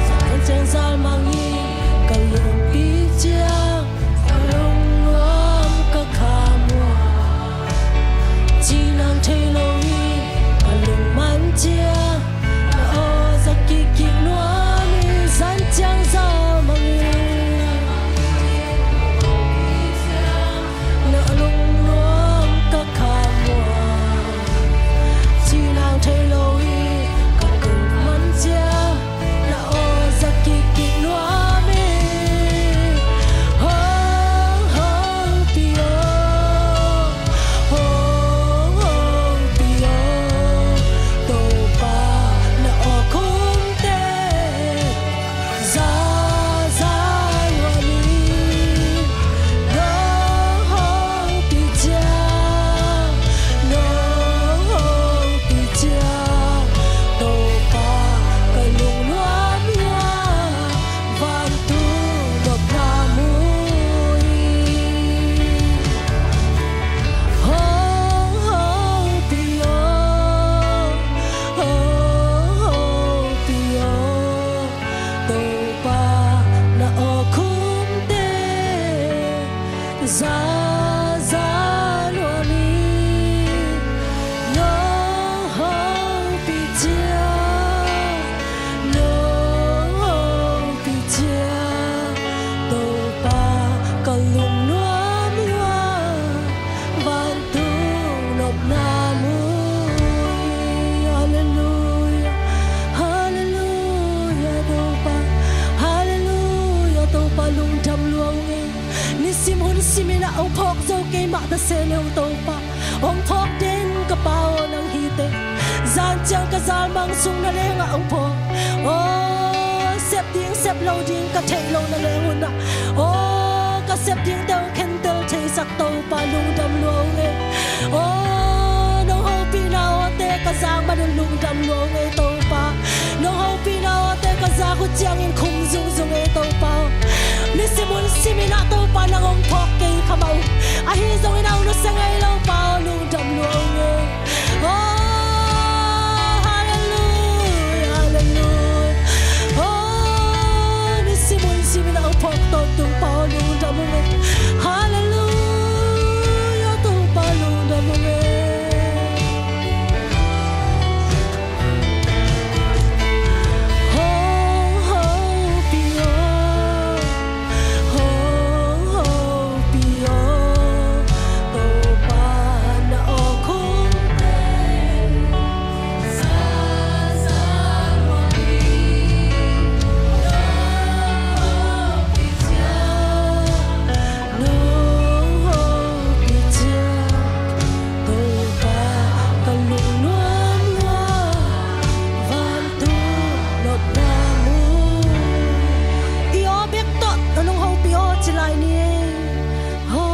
zan ciang zal mang hi, ka lungpi ciang, ka lungnuam ka kha mua. Cinang thei lo hi, ka lungman ciang, na aw za kik kik nuam hi. Zan ciang zal mang hi, na lungnuam ka kha mua. Cinang thei lo hi, ka lungman ciang, na aw za kik kik nuam hi. Hong hopih aw, hong hopih aw, Topa na aw khumte zaza nuam hi. Nong hopih ciang, nong hopih ciang, Topa ka lungnuam lua, vantung nopna mu hi. Hong hopih aw, hong hopih aw, Topa na aw khumte zaza nuam hi. Nong hopih ciang, nong hopih ciang, Topa ka lungnuam lua, vantung nopna mu hi. Hallelujah, hallelujah, Topa, hallelujah, Topa lungdam lua ung ei. Nisim hun simin ah hong phawk zo keimah ta se le ung Topa. Hong phawk den ka Pa aw nang hi teh. Zan ciang ka zalmang sung na lengah hong phawk. Aw, sep ding sep lo ding ka theih loh na leng un ah, aw, ka sep dingte hong khentel theisak Topa lungdam lua ung e. Aw, nong hopihna awte ka zak man un lungdam lua ung e Topa. Nong hopihna awte ka zak uh ciangin khum zungzung e Topa. Nisim hun simin ah Topa nang hong phawk kei kha mah uh. Ahi zongin a hong nusia ngei lo Pa aw lungdam lua ung e. Aw, hallelujah, hallelujah. Aw, nisim hun simin a hong phawk tawntung Pa aw lungdam ung e. Hallelujah, Topa lungdam ung e. Ho, hopih aw. Ho, hopih aw. Topa na awkhumte zaza nuam ing. Nong hopih ciang, nong hopih ciang, Topa ka lungnuam lua, vantung nopna mu ing. I aw bek tawh nong hopih aw ci lai ni. Ho,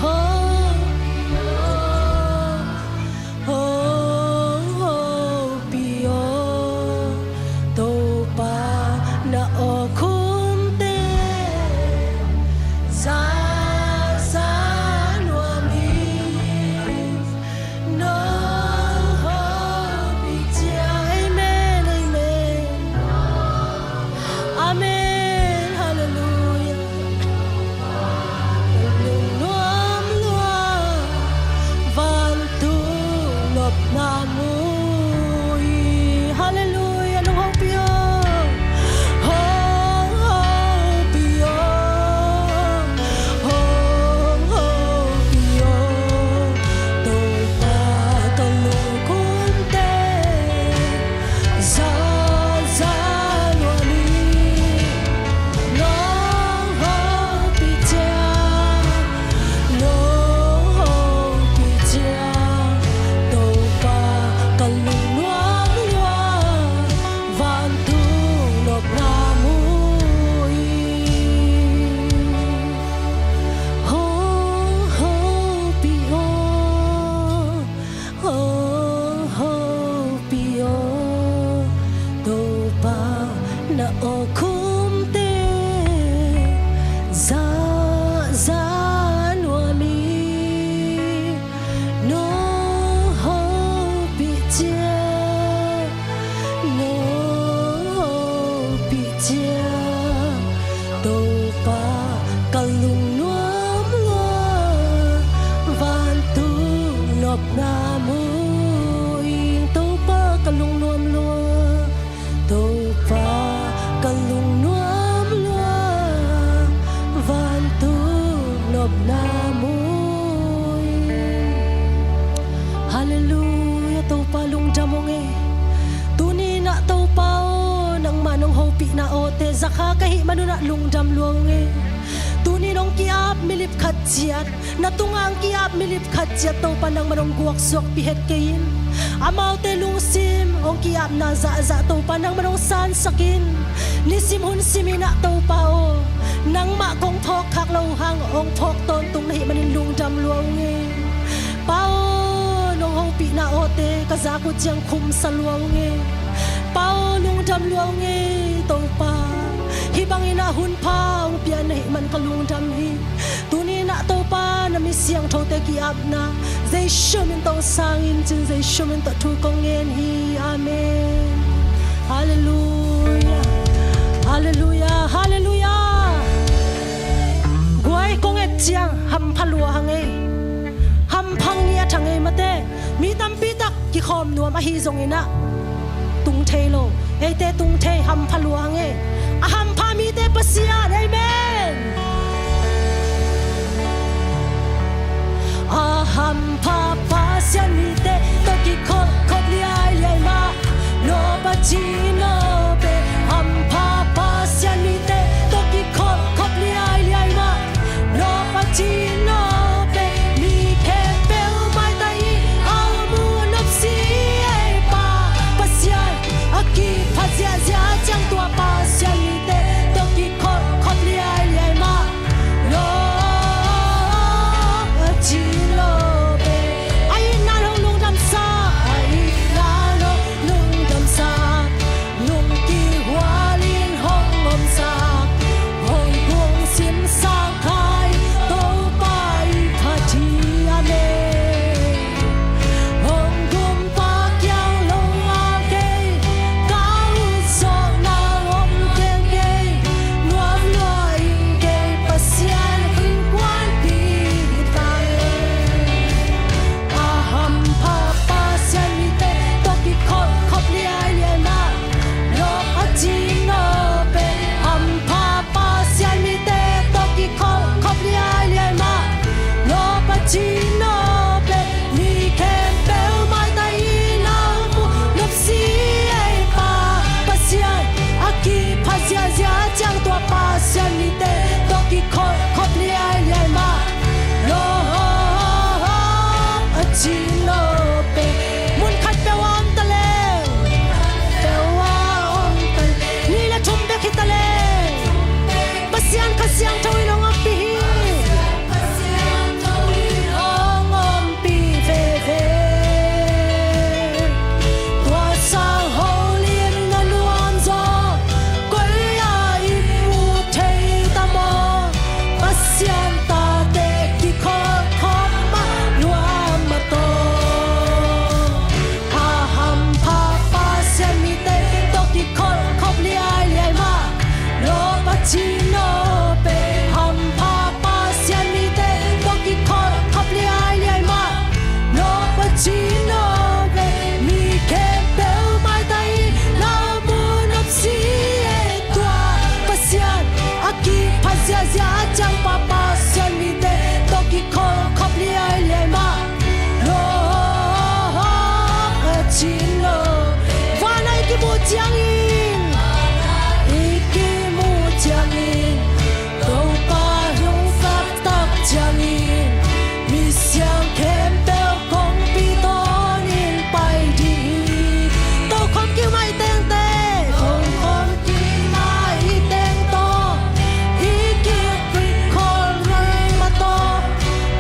ho, ho, hopih aw. Topa na awkhumte zaza nuam ing. Nong hopih ciang. Amen, amen. Amen. Hallelujah. Lungnuam lua, vantung nopna mu ing. Hallelujah. Nong hopih aw. Hong hopih aw. Hong hopih aw. Topa ka lungkhumte zaza nuam ing. Nong hopih ciang, nong hopih ciang, Topa ka lungnuam lua, vantung nopna mu ing. Hong hopih aw. Hong hopih aw. Topa na awkhumte zaza nuam ing. Nong hopih ciang, nong hopih ciang, Topa ka lungnuam lua, vantung nopna mu ing. Topa ka lungnuam lua, Topa ka lungnuam lua, vantung nopna mu ing. Hallelujah, Topa lungdam ung e. Tuni in ah Topa aw, nangmah nong hopihna awte zakha ka hih man un ah lungdam lua ung e. Tuni in hong ki-ap milip khat ciat, na tungah hong ki-ap milip khat ciat Topa nangmah nong guaksuakpih het kei in. Amaute lungsim hong ki-apna zahzah Topa nangmah nong sansak in. Nisim hun simin ah Topa aw, nangmah kong phawk khak loh hang hong phawk tawntung na hih manin lungdam lua ung e. Pa aw, nong hopihna awte ka zak uh ciang khumsa lua ung e. Pa aw, lungdam lua ung e Topa. Hih bangin ah hun pha hong pia na hih man ka lungdam hi. Tuni in ah Topa na mi siangthote ki-apna Jesu min tawh sang in cin, Jesu min tawh thu kong ngen hi. Amen. Hallelujah. Hallelujah. Hallelujah. Guai kong et ciang hampha lua hang ei. Hampha ngiat hang ei mate. Mi tampi tak kikhawm nuam ahi zongin ah tung thei lo. Eite tung thei, hampha lua hang ei. A hampha mite Pasian, amen. A hampha Pasian mite tawh kikhop khop liailiai mah. Nawpa ci nawpe hampha Pasian mite tawh kikhop khop liailiai mah. Nawpa ci nawpe mi khempeuh maitang in a mu nopsi ei Pa Pasian. A kipha ziahziah ciang tua Pasian mite tawh kikhop khop liailiai mah. Nawpa ciangin, i kimu ciangin, Topa hong sap tak ciangin, misiang khempeuh kongpi tawnin pai ding hi. Tokhom kimah i tengte, tokhom kimah i teng tawh, i kikrik khol ngol mah tawh,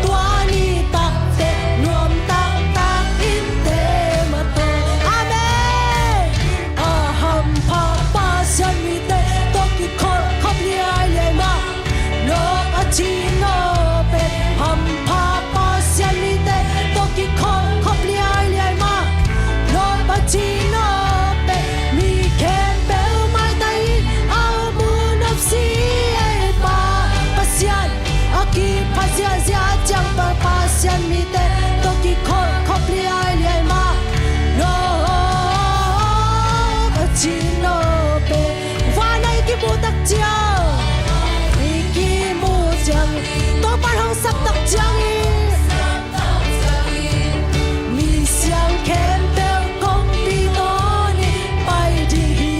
tua ni takte nuam taktak in te mah tawh. Amen. A hampha Pasian mite tawh kikhol khop liailiai mah. Nawk a ci naw pen hampha Pasian mite tawh kikhol khop liailiai mah. Nawk a ci naw pen mi khempeuh maitai in a mu nopsi ei Pa Pasian, a kipha ziahziah ciang Pa Pasian mite tawh kikhol khop liailiai mah. Nawk a ci naw pen vanah i kimu tak ciang, i kimu ciang, Topa hong sap tak ciangin, misiang khempeuh kongpi tawnin pai ding hi.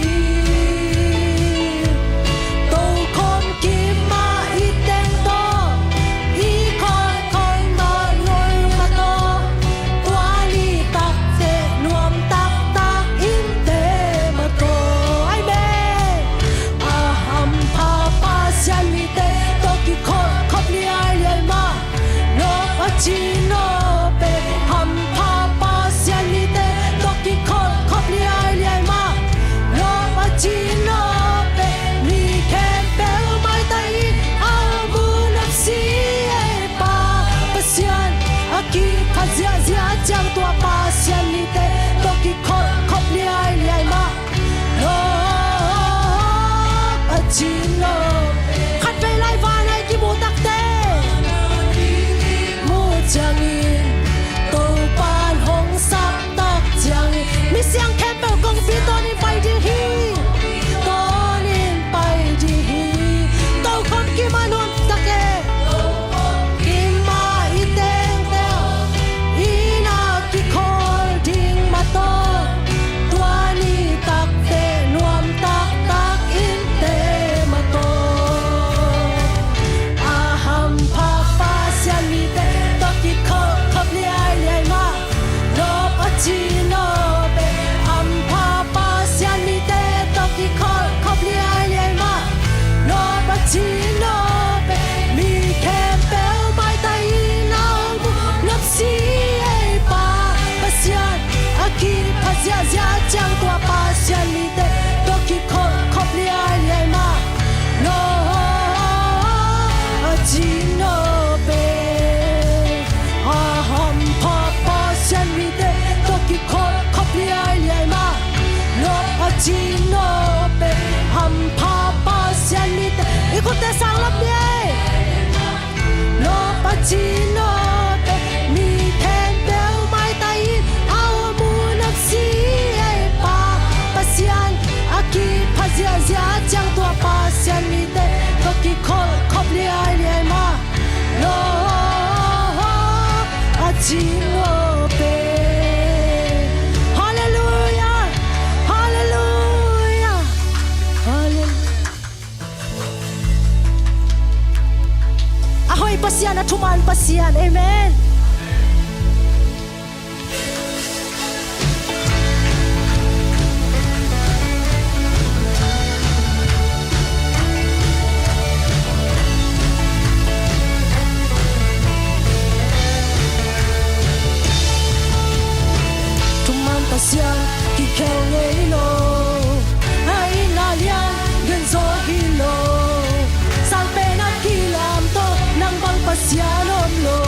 Tokhom kimah i teng tawh, i kholkhol ngol mah tawh, tua ni takte nuam taktak in te mah tawh. Amen. A hampha Pasian mite tawh kikhol khop liailiai mah. Nawk a ci naw pen hampha Pasian mite tawh kikhol khop liailiai mah. Nawk a ci naw pen mi khempeuh maitai in a mu nopsi ei Pa Pasian, a kipha ziahziah ciang tua Pasian mite tawh kikhol khop liailiai mah. Nawk a ci naw. Khatvei lai vanah i kimu takte, mu ciangin, Topa hong sap tak ciangin, misiang khempeuh kongpi tawnin pai ding hi. Tawnin pai ding hi. Tokhom kimah nuam tak e. Kimah i tengte, i na kikhawl ding mah tawh, tua ni takte nuam taktak in te mah tawh. A hampha Pasian mite tawh kikhawl khop liailiai mah. Nawk a ci naw pen hampha Pasian mite tawh kikhawl khop liailiai mah. Nawk a ci naw pen mi khempeuh maitai in a mu nopsi ei Pa Pasian, a kipha ziahziah ciang tua Pasian mite tawh kikhawl khop liailiai mah. Nawk a ci naw pen a hampha Pasian mite tawh kikhawl khop liailiai mah. Nawk a ci naw pen hampha Pasian mite, i khutte sang lam ni ei. Nawk a ci naw pen mi khempeuh maitai in a mu nopsi ei Pa Pasian, a kipha ziahziah ciang tua Pasian mite tawh kikhawl khop liailiai mah. Nawk a ci naw pen. Halleluiah. Halleluiah. Halleluiah. A hoih Pasian, a thuman Pasian. Amen. Thuman Pasian kikhel ngei lo, a itna lian gen zo hi lo, sang pen a kilam tawh nang bang Pasian om lo.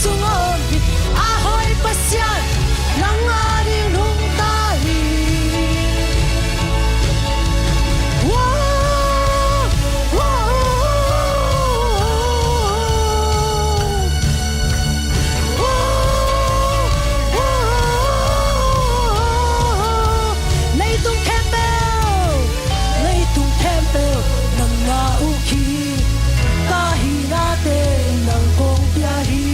tung om hi. A hoih Pasian nang a ding nungta hi. Leitung khempeuh, leitung khempeuh nang na uk hi. Ka hinate nang kong pia hi.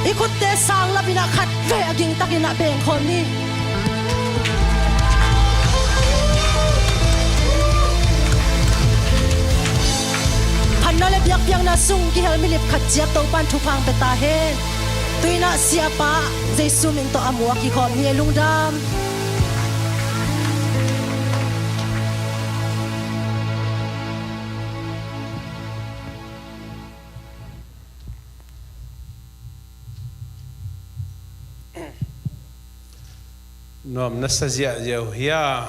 I khutte sang lamin ah khat vei a gingtakin ah bengkhawm ni. Phatna le biakpiakna sung kihel milip khat ciat Topan thupha pia ta hen. Tu-in ah siapa Jesu min tawh a mu a kikhawm ni. Lungdam. Nuam na sa ziahziah uh hia?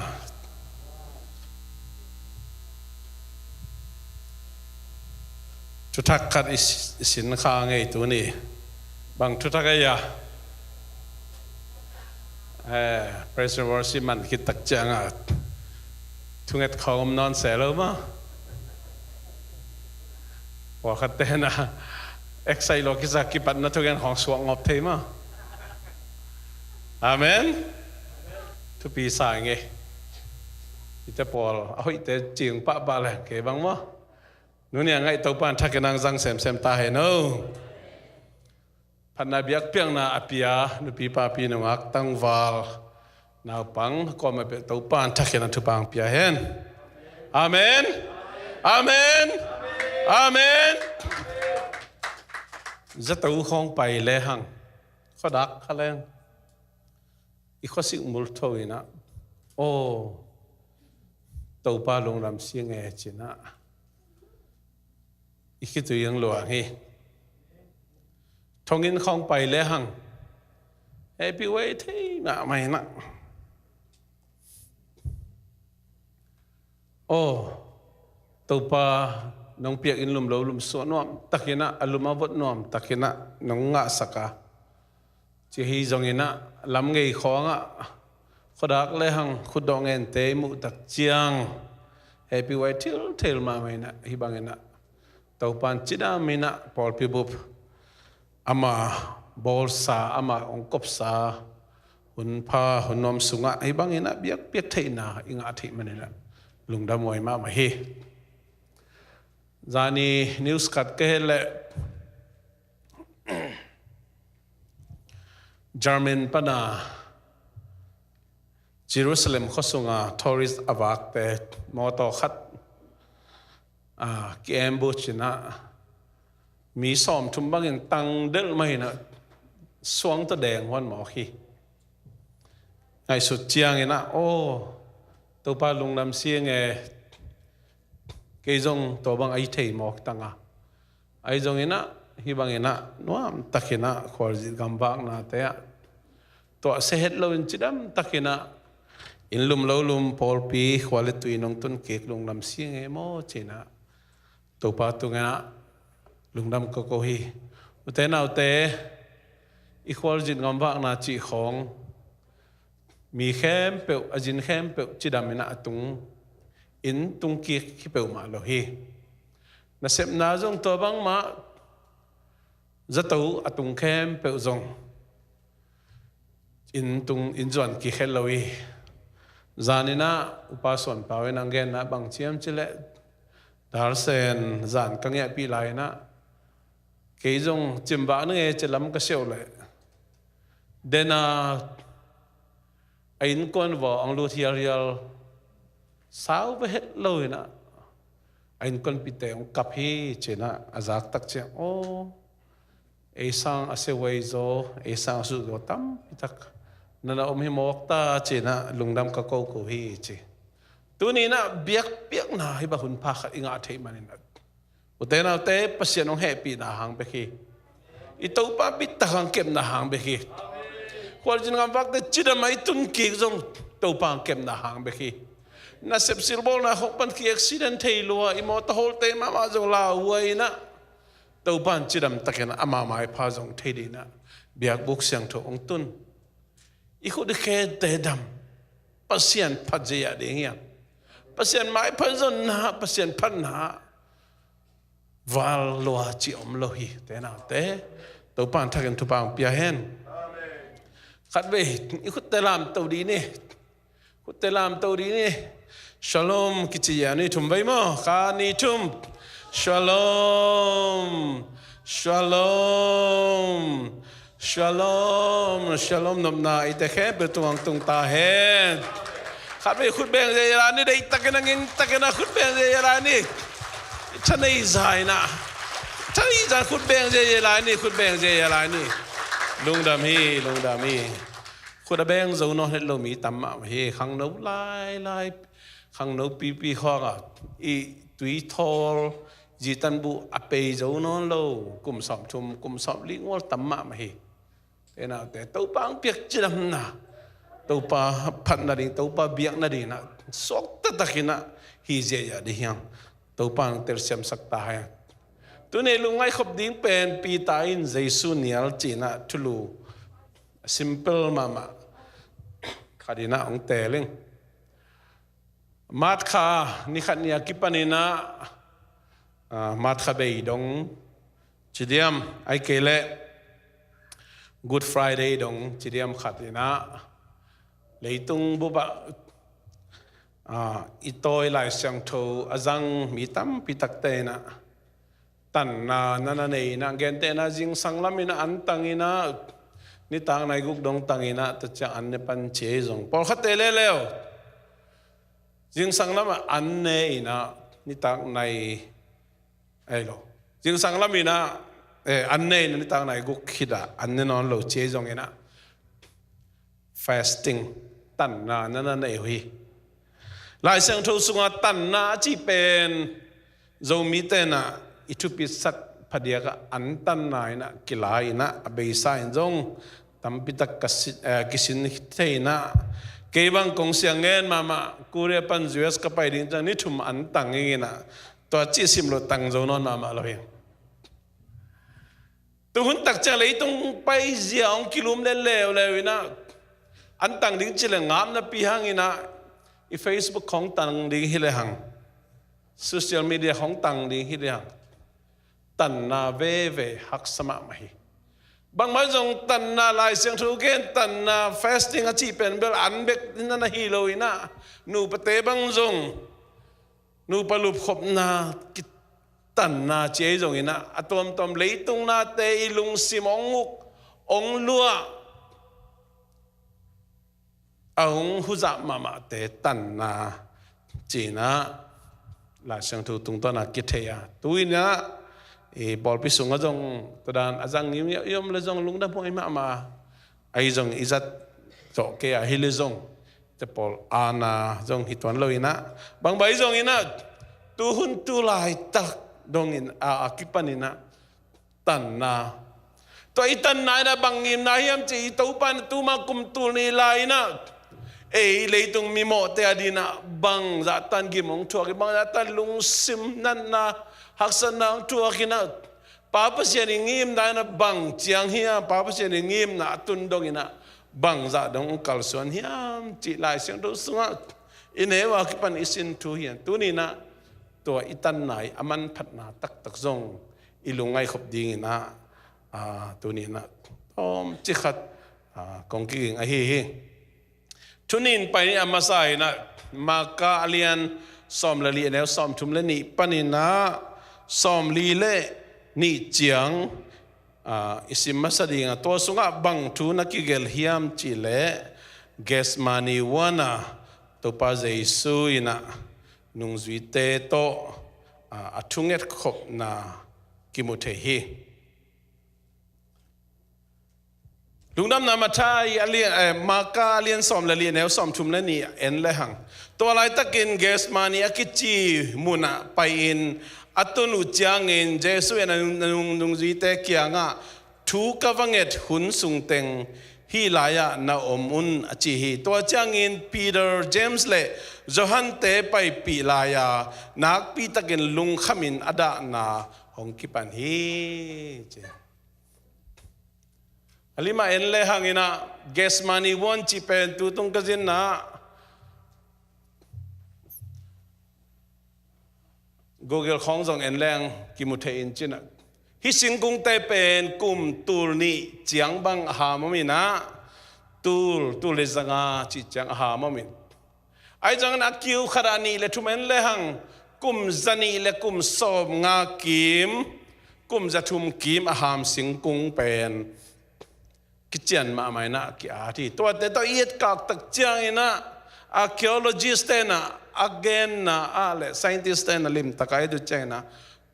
Thuthak khat i si-, i sin kha ngei tuni. Bang thuthak ei a? Eh, praise and worship man khit tak ciangah thunget khawng om nawn se lo maw? Pawlkhatte na excite lo kisa kipatna thungen khawng suak ngawp thei maw? Amen. Thupi sa ing e. Hihte pawl a hoihte cing pahpah leng kei bang maw? Nuni a ngaih Topan thakin ang zang semsem ta hen o. Phatna biakpiakna a pia nupi papi nungak tangval naupang kawm a pia Topan thakin a thupha pia hen. Amen. Amen. Amen. Zato khawng pai lehang khuadak kha leng i khuasik mul tho in ah, aw, Topa lungdam si ing e ci-in ah i khitui ang luang hi. Thonginn khawng pai lehang hehpih huai thei mahmah in ah, aw, Topa nong piak inn lum lo lum suah nuam takin ah, a lum a vot nuam takin ah nong ngahsak a, ci hi zongin ah lam ngei khawngah khuadak lehang khutdawh ngente i muh tak ciang hehpih huai thilthel mahmah in ah, hih bangin ah Topan cidam in ah pawlpi bup ama bawlsa, ama hong kopsa hun pha hun nuam sungah hih bangin ah biakpiak theihna i ngah theih manin ah lungdam huai mahmah hi. Zani news khat ka het leh German pana Jerusalem khuasunga tourist a vakte mawtaw khat, ah, ki-ambush in ah mi sawmthum bangin tang delh mah in ah suang tawh deng huan mawk hi. Ngaihsut ciangin ah, aw, Topa lungdam si ing e, kei zong tua bang a hi thei mawk tang a, ahi zongin ah hih bangin ah nuam takin ah khualzin gamvaknate ah tuahsia het loin cidam takin ah inn lum lo lum pawlpi khua le tui nong tun kik lungdam si ing e maw ci-in ah Topa tungah lungdam ka ko hi. Ute naute, i khualzin gamvakna cih khawng mi khempeuh, a zin khempeuh cidam in ah a tung, inn tung kik hi peuhmah lo hi. Nasepna zong tua bangmah, zato a tung khempeuh zong inn tung, inn zuan kik het lo hi. Zanin ah Upa Suan Pau in ang genna bang ci hiam cih leh, Darsen zan ka ngiahpih lai-in ah kei zong cimvak ning e ci lam ka siauh leh, den a a innkuan vua ang lut hialhial, sau va het lo in ah a innkuanpihte hong kap hi ci-in ah a zak tak ciang, aw, ei sang a siahuai zaw, ei sang a suh zaw tampi tak na na om hi mawk ta ci-in ah lungdam ka ko ko hi ci. Tuni in ah biakpiakna hih bang hun pha khat i ngah theih manin ah, ute naute, Pasian hong hehpihna hang bek hi. I Topa bitak hang kepna hang bek hi. Khualzin gamvakte cidam a i tun kik zong Topa hang kepna hang bek hi. Nasep silbawlna khawng pan ki accident thei lua, i mawtaw hawlte mahmah zong lauhuai in ah Topa in cidam takin ah ama maipha zong thei dingin ah biakbuk siangtho hong tun. I khut i khete dam, Pasian phat zeizah ding hiam? Pasian maipha zonna, Pasian phatna val lua cih om lo hi. Ute naute, Topa in thakin thupha hong pia hen. Khatvei i khutte lamto dih ni. Khutte lamto dih ni. Shalom kici a ni thum vei maw? Khat, ni, thum. Shalom. Shalom. Shalom, shalom nopna i te khempeuh tungah tung ta hen. Khatvei khut beng ziahziah lai ni, deihtakin a, ngingtakin a khut beng ziahziah lai ni. Tha nei zah in a, tha nei zah khut beng ziahziah lai ni, khut beng ziahziah lai ni. Lungdam hi, lungdam hi. Khut a beng zo nawn het lo mi tam mahmah hi. Khangno lailai, khangno pipi khawng a i tuithawl, zitan buh a pei zo nawn lo, kum sawmthum, kum sawmli ngual tam mahmah hi. Te naute, Topa hong piak cidamna, Topa phat nading, Topa biak nading in a, suak taktakin a hi ziahziah ding hi hang. Topa hong telsiamsak ta hen. Tuni lungngaih khop ding pen Peter in Jesu nial ci-in a thulu simple mahmah khat in a hong teel ing. March kha ni khat ni a kipan in a, ah, March kha bei dong ci diam, ahih kei leh Good Friday dong ci diam khat in a, leitung bup ah, ah, i tawi Lai Siangtho a zang mi tampi takte in a, tanna na na nei in a, gentehna zingsang lam in a an tang in a, nitak nai guk dong tang in a, tua ciang an ne pan ci ei zong. Pawlkhatte leuleu zingsang lam ah an ne in a, nitak nai, ei lo. Zingsang lam in a, eh, an ne in a, nitak nai guk khit ah an ne nawn lo ci ei zong in a, fasting, tanna na na nei uh hi. Lai Siangtho sungah tanna a cih pen Zomite in a i thupisak phadiak ah an tanna in a kilai in a, a beisa in zong tampi tak ka si-, eh, kisin thei in a. Kei bang kong siang ngen mahmah, Korea pan U S ka pai ding ciang ni thum an tang ing in a, tua cih sim loh tang zo nawn mahmah lo hi. Tu hun tak ciang leitung paizia hong kilum le leuleu in a, an tang ding ci le ngapna pi hang in a, i Facebook hong tang ding hi le hang, social media hong tang ding hi le hang, tanna veve haksa mahmah hi. Bangmah zong tanna, Lai Siangtho gen tanna, fasting a cih pen bel an bek in a na hi lo in a, nupate bang zong nupa lupkhopna, kitanna ci ei zong in a, a tuamtuam leitung nate i lungsim hong uk, hong luah, a hong huzap mahmahte tanna ci in a, Lai Siangtho tungtawn a kithei a. Tu in a, i pawlpi sungah zong tua dan a zang ngim i om le zong lungdam huai mahmah. Ahi zong i zat zawh kei a hi le zong, te pawl ana zong hi tuan lo in a, bangbang hi zong in a, tu hun tu laitak dong in a, a kipan in a, tanna. Tua i tanna in a bang ngimna hiam cih, i Topa in a tuma kum tul nih lai in a, ei leitung mimawhte a ding in a bangzah tan gim hong thuak hi, bangzah tan lungsim natna, haksatna hong thuak in a, Pa Pasian i ngimna in a bang ciang hiam, Pa Pasian i ngimna a tun dong in a bangzah dong hong kalsuan hiam cih Lai Siangtho sungah i neu a kipan i sin thu hi a. Tuni in a tua i tanna i a manphatna taktak zong i lungngaih khop ding in a, a, tuni in a tawmcik khat, a, kong kiging ahi hi. Thunin pai ni a masa in a, Marka a lian sawm le li, a neu sawmthum le nih pan in a sawmli le nih ciang, a, i sim masa ding a, tua sungah bang thu na kigelh hiam cih leh, Gethsemane huan a Topa Jesu in a nungzuite tawh, a, a thunget khopna kimu thei hi. Lungdamna Matthai a lian, eh, Marka a lian sawm le li, a neu sawmthum le nih en le hang. Tua laitakin Gethsemane a kici munah pai-in a tun uh ciangin Jesu in a nung, nung, nungzuite kiangah, "Thu ka va nget hun sungteng hih lai-ah na om un," a ci hi. Tua ciangin Peter, James le Johan-te paipih lai-a nakpitakin lungkhamin a dahna hong kipan hi, ci. A limah en le hang in a, Gethsemane huan cih pen tu tung ka zinna Google khawng zong en leng kimu thei in cin a, hih singkungte pen kum tul nih ciang bang a ham om in a, tul, tul le zanga cih ciang a ham om in. Ahi zongin a kiu khatah nih le thum en le hang, kum za nih le kum sawm nga kim, kum za thum kim a ham singkung pen kician mahmah in ah ki-at hi. Tuate tawh i etkak tak ciangin ah archaeologist te in ah a genna ah le scientist te in ah limtak a et uh ciangin ah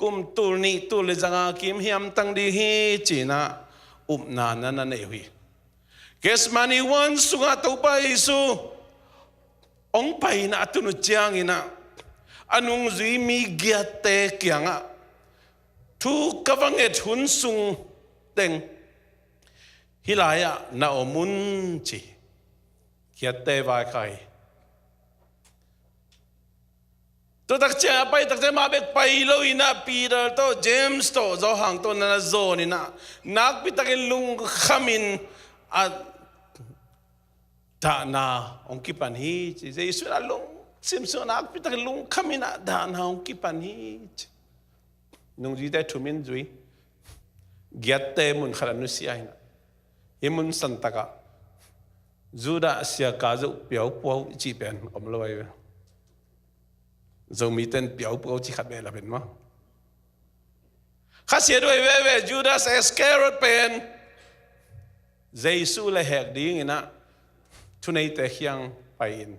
kum tul nih tul le zanga kim hiamtang ding hi ci-in ah upna na na nei uh hi. Gethsemane huan sungah Topa Jesu hong pai in ah a tun uh ciangin ah a nungzui mi giatte kiangah thu ka va nget hun sung teng hih lai-ah na om un ci. Giatte vaikhak hi. Tua tak ciang a pai tak ciang mah bek pai lo in ah Peter tawh James tawh Johan tawh na na zawn in ah nakpi takin lungkham in a dahna hong kipan hi ci. Jesu in a lungsim sungah nakpi takin lungkham in a dahna hong kipan hi ci. Nungzuite thum in zui. Giatte mun khat a nusia hi in ah hih mun santak ah Judah siaka zoh piaupuau i cih pen om lo ahi ve. Zomite in piaupuau ci khat beh la pen maw? Kha sia duai veve Judas Iscariot pen Jesu lehhek dingin ah thuneite kiang pai-in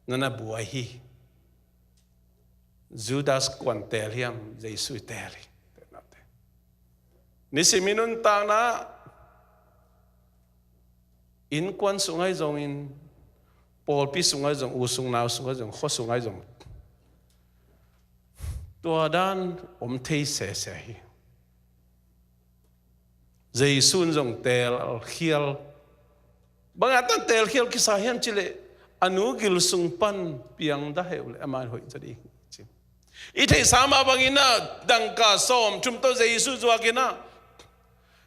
na na buai hi. Judas kuan teel hiam? Jesu i teel hi. Nisim i nuntakna innkuan sungah hi zongin, pawlpi sungah hi zong, u sung nau sungah hi zong, khua sungah hi zong tua dan om thei sese hi. Jesu in zong teelkhial, bang a tan teelkhial kisa hiam cih leh a nu gil sung pan piang dah heuh leh amah in hoih zaw ding hi ci. I theihsa mah bangin ah dangka sawmthum tawh Jesu zuak in ah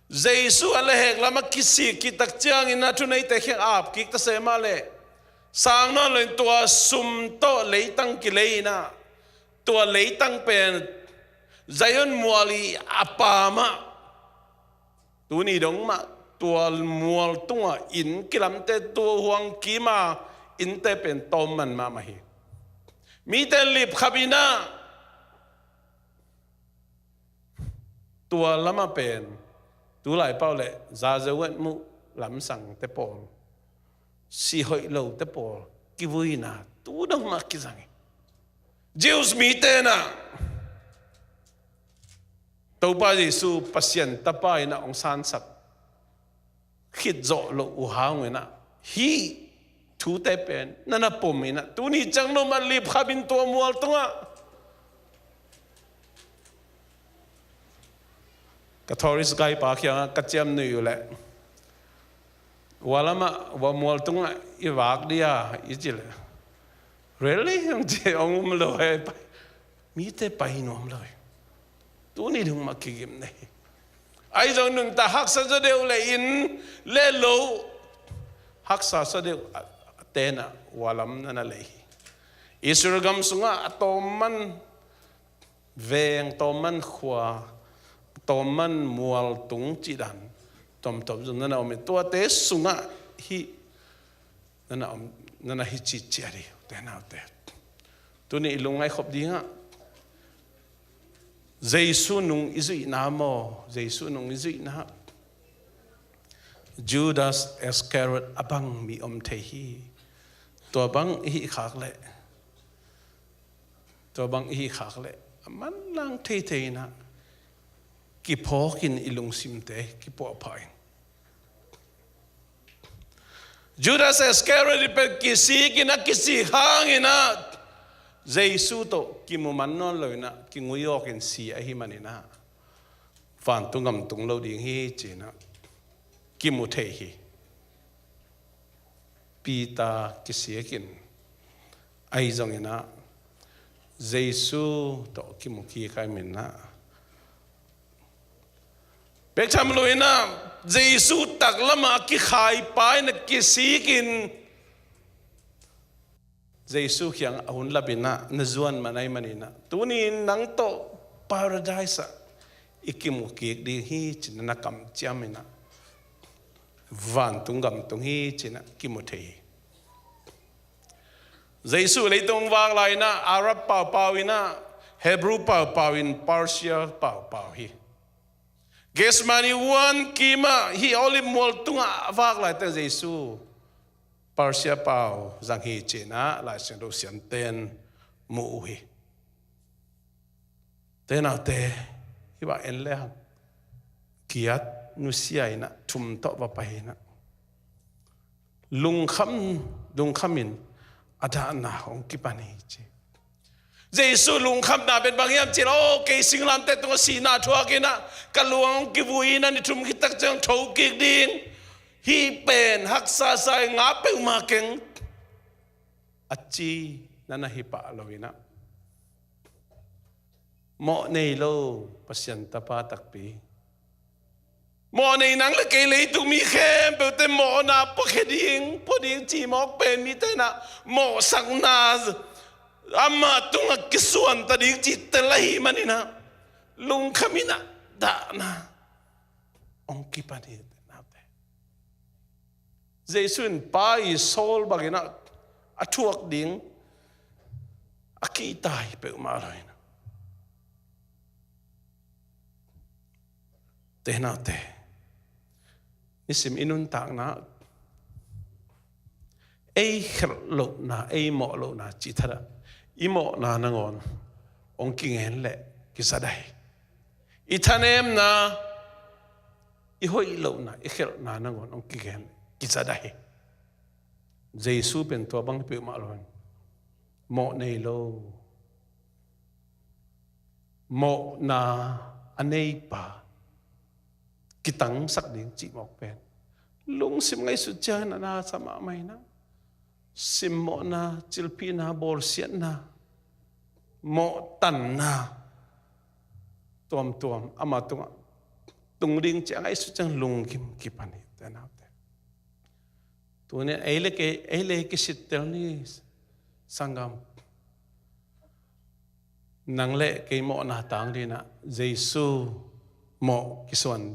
Jesu a lehhek lamah kisik kik tak ciangin ah thuneite kiang ap kik ta se mah leh sang nawn lo in tua sum tawh leitang kilei in ah tua leitang pen Zion mual i a pamah tuni dong mah tua mual tungah inn kilamte, tua huang kima innte pen tawm man mahmah hi. Mite in lipkhap in ah tua lamah pen tulai pau le zazehuat muh lamsangte pawl, sih hoih lote pawl kivuina tu dong mah kizang hi. Jews mite in ah Topa Jesu Pasian Tapa in ah hong sansak khit zawh loh uh hang in ah hih thute pen na na pom in ah tuni ciang no mah lipkhap in tua mual tungah. Ka tourist guide pa kiangah ka ciamnuih uh leh hua lamah hua mual tungah i vak dia i cih leh, really? Hong ci, hong um lo hi. Mite pai nuam lo hi. Tuni dong mah kigim na hi. Ahi zong nuntak haksa zaw deuh le inn le lo haksa zaw deuh a, a tenah hua lam na na lei hi. Israel gam sungah a tawmman veng, tawmman khua, tawmman mual tung cih dan tomtom zong na na om hi. Tuate sungah hih na na om, na na hi citciat hi, ute naute. Tuni i lungngaih khop dingah Jesu nung i zuihna maw, Jesu nung i zuihna, Judas Iscariot a bang mi om thei hi. Tua bang i hih khak leh, tua bang i hih khak leh a manlang theithei in ah kiphawk in i lungsimte kipuahpha in. Judas Iscariot i pen kisik in ah, kisik hang in ah Jesu tawh kimu man nawn lo in ah kingui awk in si ahih man in ah vantung gam tung lo ding hi ci-in ah kimu thei hi. Peter kisik in, ahi zongin ah Jesu tawh kimu kik ahih man in ah, bek tham lo in ah Jesu taklamah a kikhaipa in ah kisik in Jesu kiangah a hun lap in ah na zuan man ahih man in ah tuni in nang tawh Paradise ah i kimu kik ding hi ci-in ah na kamciam in ah vantung gam tung hi ci-in ah kimu thei hi. Jesu leitung vak lai in ah Arab paupau in ah, Hebrew paupau in, Persia paupau hi. Gethsemane huan kimah hih Olive mual tungah a vak laiteng Jesu Persia pau zang hi ci-in ah Lai Siangtho siamten mu uh hi. Te naute, hih bang en le hang, giat nusia in ah thum tawh va pai in ah, lungkham, lungkham in a dahna hong kipan hi ci. Jesu lungkhamna pen bang hiam cih leh, aw, kei singlamteh tungah sihna thuak in ah ka luang hong kivui in ah ni thum khit tak ciang tho kik ding. Hih pen haksa sa ing, ngak peuhmah keng, a ci na na hi pah lo in ah, mawh nei lo Pasian tapa takpi, mawh nei nang le kei leitung mi khempeuhte mawhna puakhia ding, pua ding cimawk pen mite in ah mawhsakna, amah tungah kisuanta ding cih tel ahih manin ah, lungkham in ah dahna hong kipan hi, te naute. Jesu in Pa i sawl bangin ah a thuak ding a kihta hi peuhmah lo in ah. Te naute, nisim i nuntakna, ei khelh lohna, ei mawh lohna cih thadah, i mawhna nangawn hong kingen leh kizadah hi. I thanemna, i hoih lohna, i khelhna nangawn hong kigen leh kizadah hi. Jesu pen tua bang hi peuhmah lo in, mawh nei lo, mawhna a neipa kitangsak ding cihmawk pen lungsim ngaihsut ciangin a nasa mahmah in ah, simmawhna, cilphihna, bawlsiatna, mawhtanna tuamtuam ama tungah tung ding cih a ngaihsut ciang lunggim kipan hi, te naute. Tuni-in ei le kei, ei le kisittel ni, sanggam. Nang le kei mawhna tang dingin ah Jesu mawh kisuan.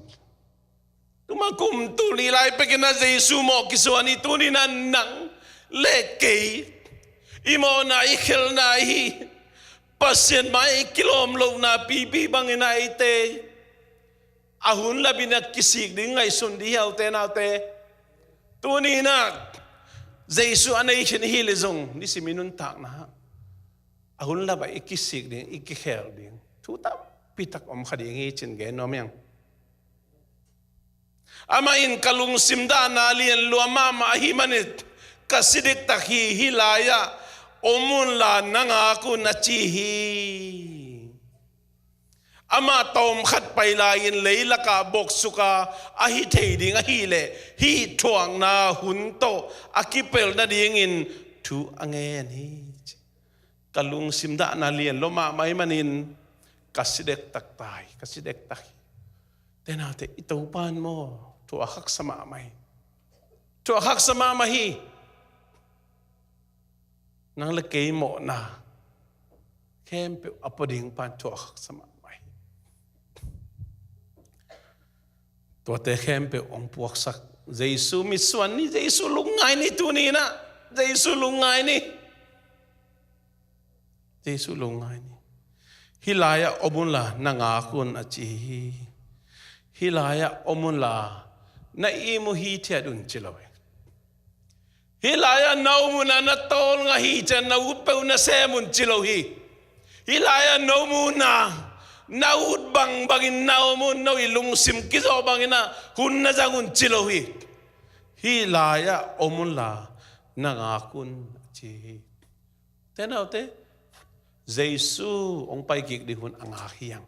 Tuma kum tul nih lai pekin ah Jesu mawh kisuan hi. Tuni-in ah nang le kei i mawhna, i khelhna hi, Pasian mai i kilawm lohna pipi bangin ah eite a hun lapin ah kisik ding ngaihsun dih hiaute naute. Tuni-in ah Jesu a nei khin i hih leh zong nisim i nuntakna a hun lapah i kisik ding, i kikhel ding thu tampi tak om kha ding hi ci-in gen nuam hi hang. Amah in ka lungsim dahna lian lua mahmah ahih manin ka si dektak hi, hih lai-ah om unla na ngak un a ci hi. Amah tawmkhat pai lai-in leilakah boksuka a hi thei ding ahih leh hih thuakna hun tawh a kipelh nadingin thu a ngen hi. Ka lungsim dahna lian lua mahmah ahih manin ka si dektak ta hi, ka si dektak hi. Te naute, i Topa in maw, thu a haksa mahmah hi. Thu a haksa mahmah hi. Nang le kei mawhna khempeuh a pua ding Pa in thu a haksa mahmah hi. Tuate khempeuh hong puaksak Jesu mitsuan ni, Jesu lungngai ni, tuni-in ah Jesu lungngai ni. Jesu lungngai ni. Hih lai-ah om unla na ngak un a ci hi. Hih lai-ah om unla na ihmu hithiat un ci lo hi. Hih lai-ah na om un a, na tawlnga hi ciang na ut peuh na sem un ci lo hi. Hih lai-ah na om un a, na ut bangbangin na om un, no i lungsim kizawh bangin a hun na zang un ci lo hi. Hih lai-ah om unla na ngak un a ci hi. Te naute, Jesu hong pai kik ding hun a ngak hi hang.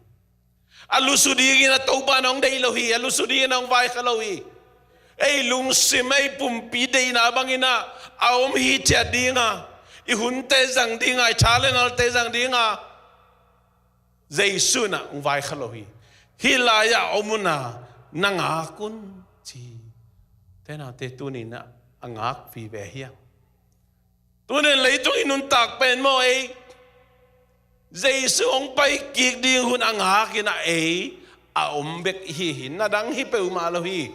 A lusu dingin a Topa in hong deih lo hi, a lusu dingin hong vaikhak lo hi. Ei lungsim, ei pumpi deihna bangin a, a om hithiat ding a, i hunte zang ding a, i tha le nalte zang ding a, Jesu in a hong vaikhak lo hi. Hih lai-ah om un a, na ngak un ci. Te naute, tuni-in a, a ngak vive hi hang. Tuni-in leitung i nuntak pen maw, ei Jesu hong pai kik ding hun a ngak in a, ei a om bek i hi hi, na dang hi peuhmah lo hi.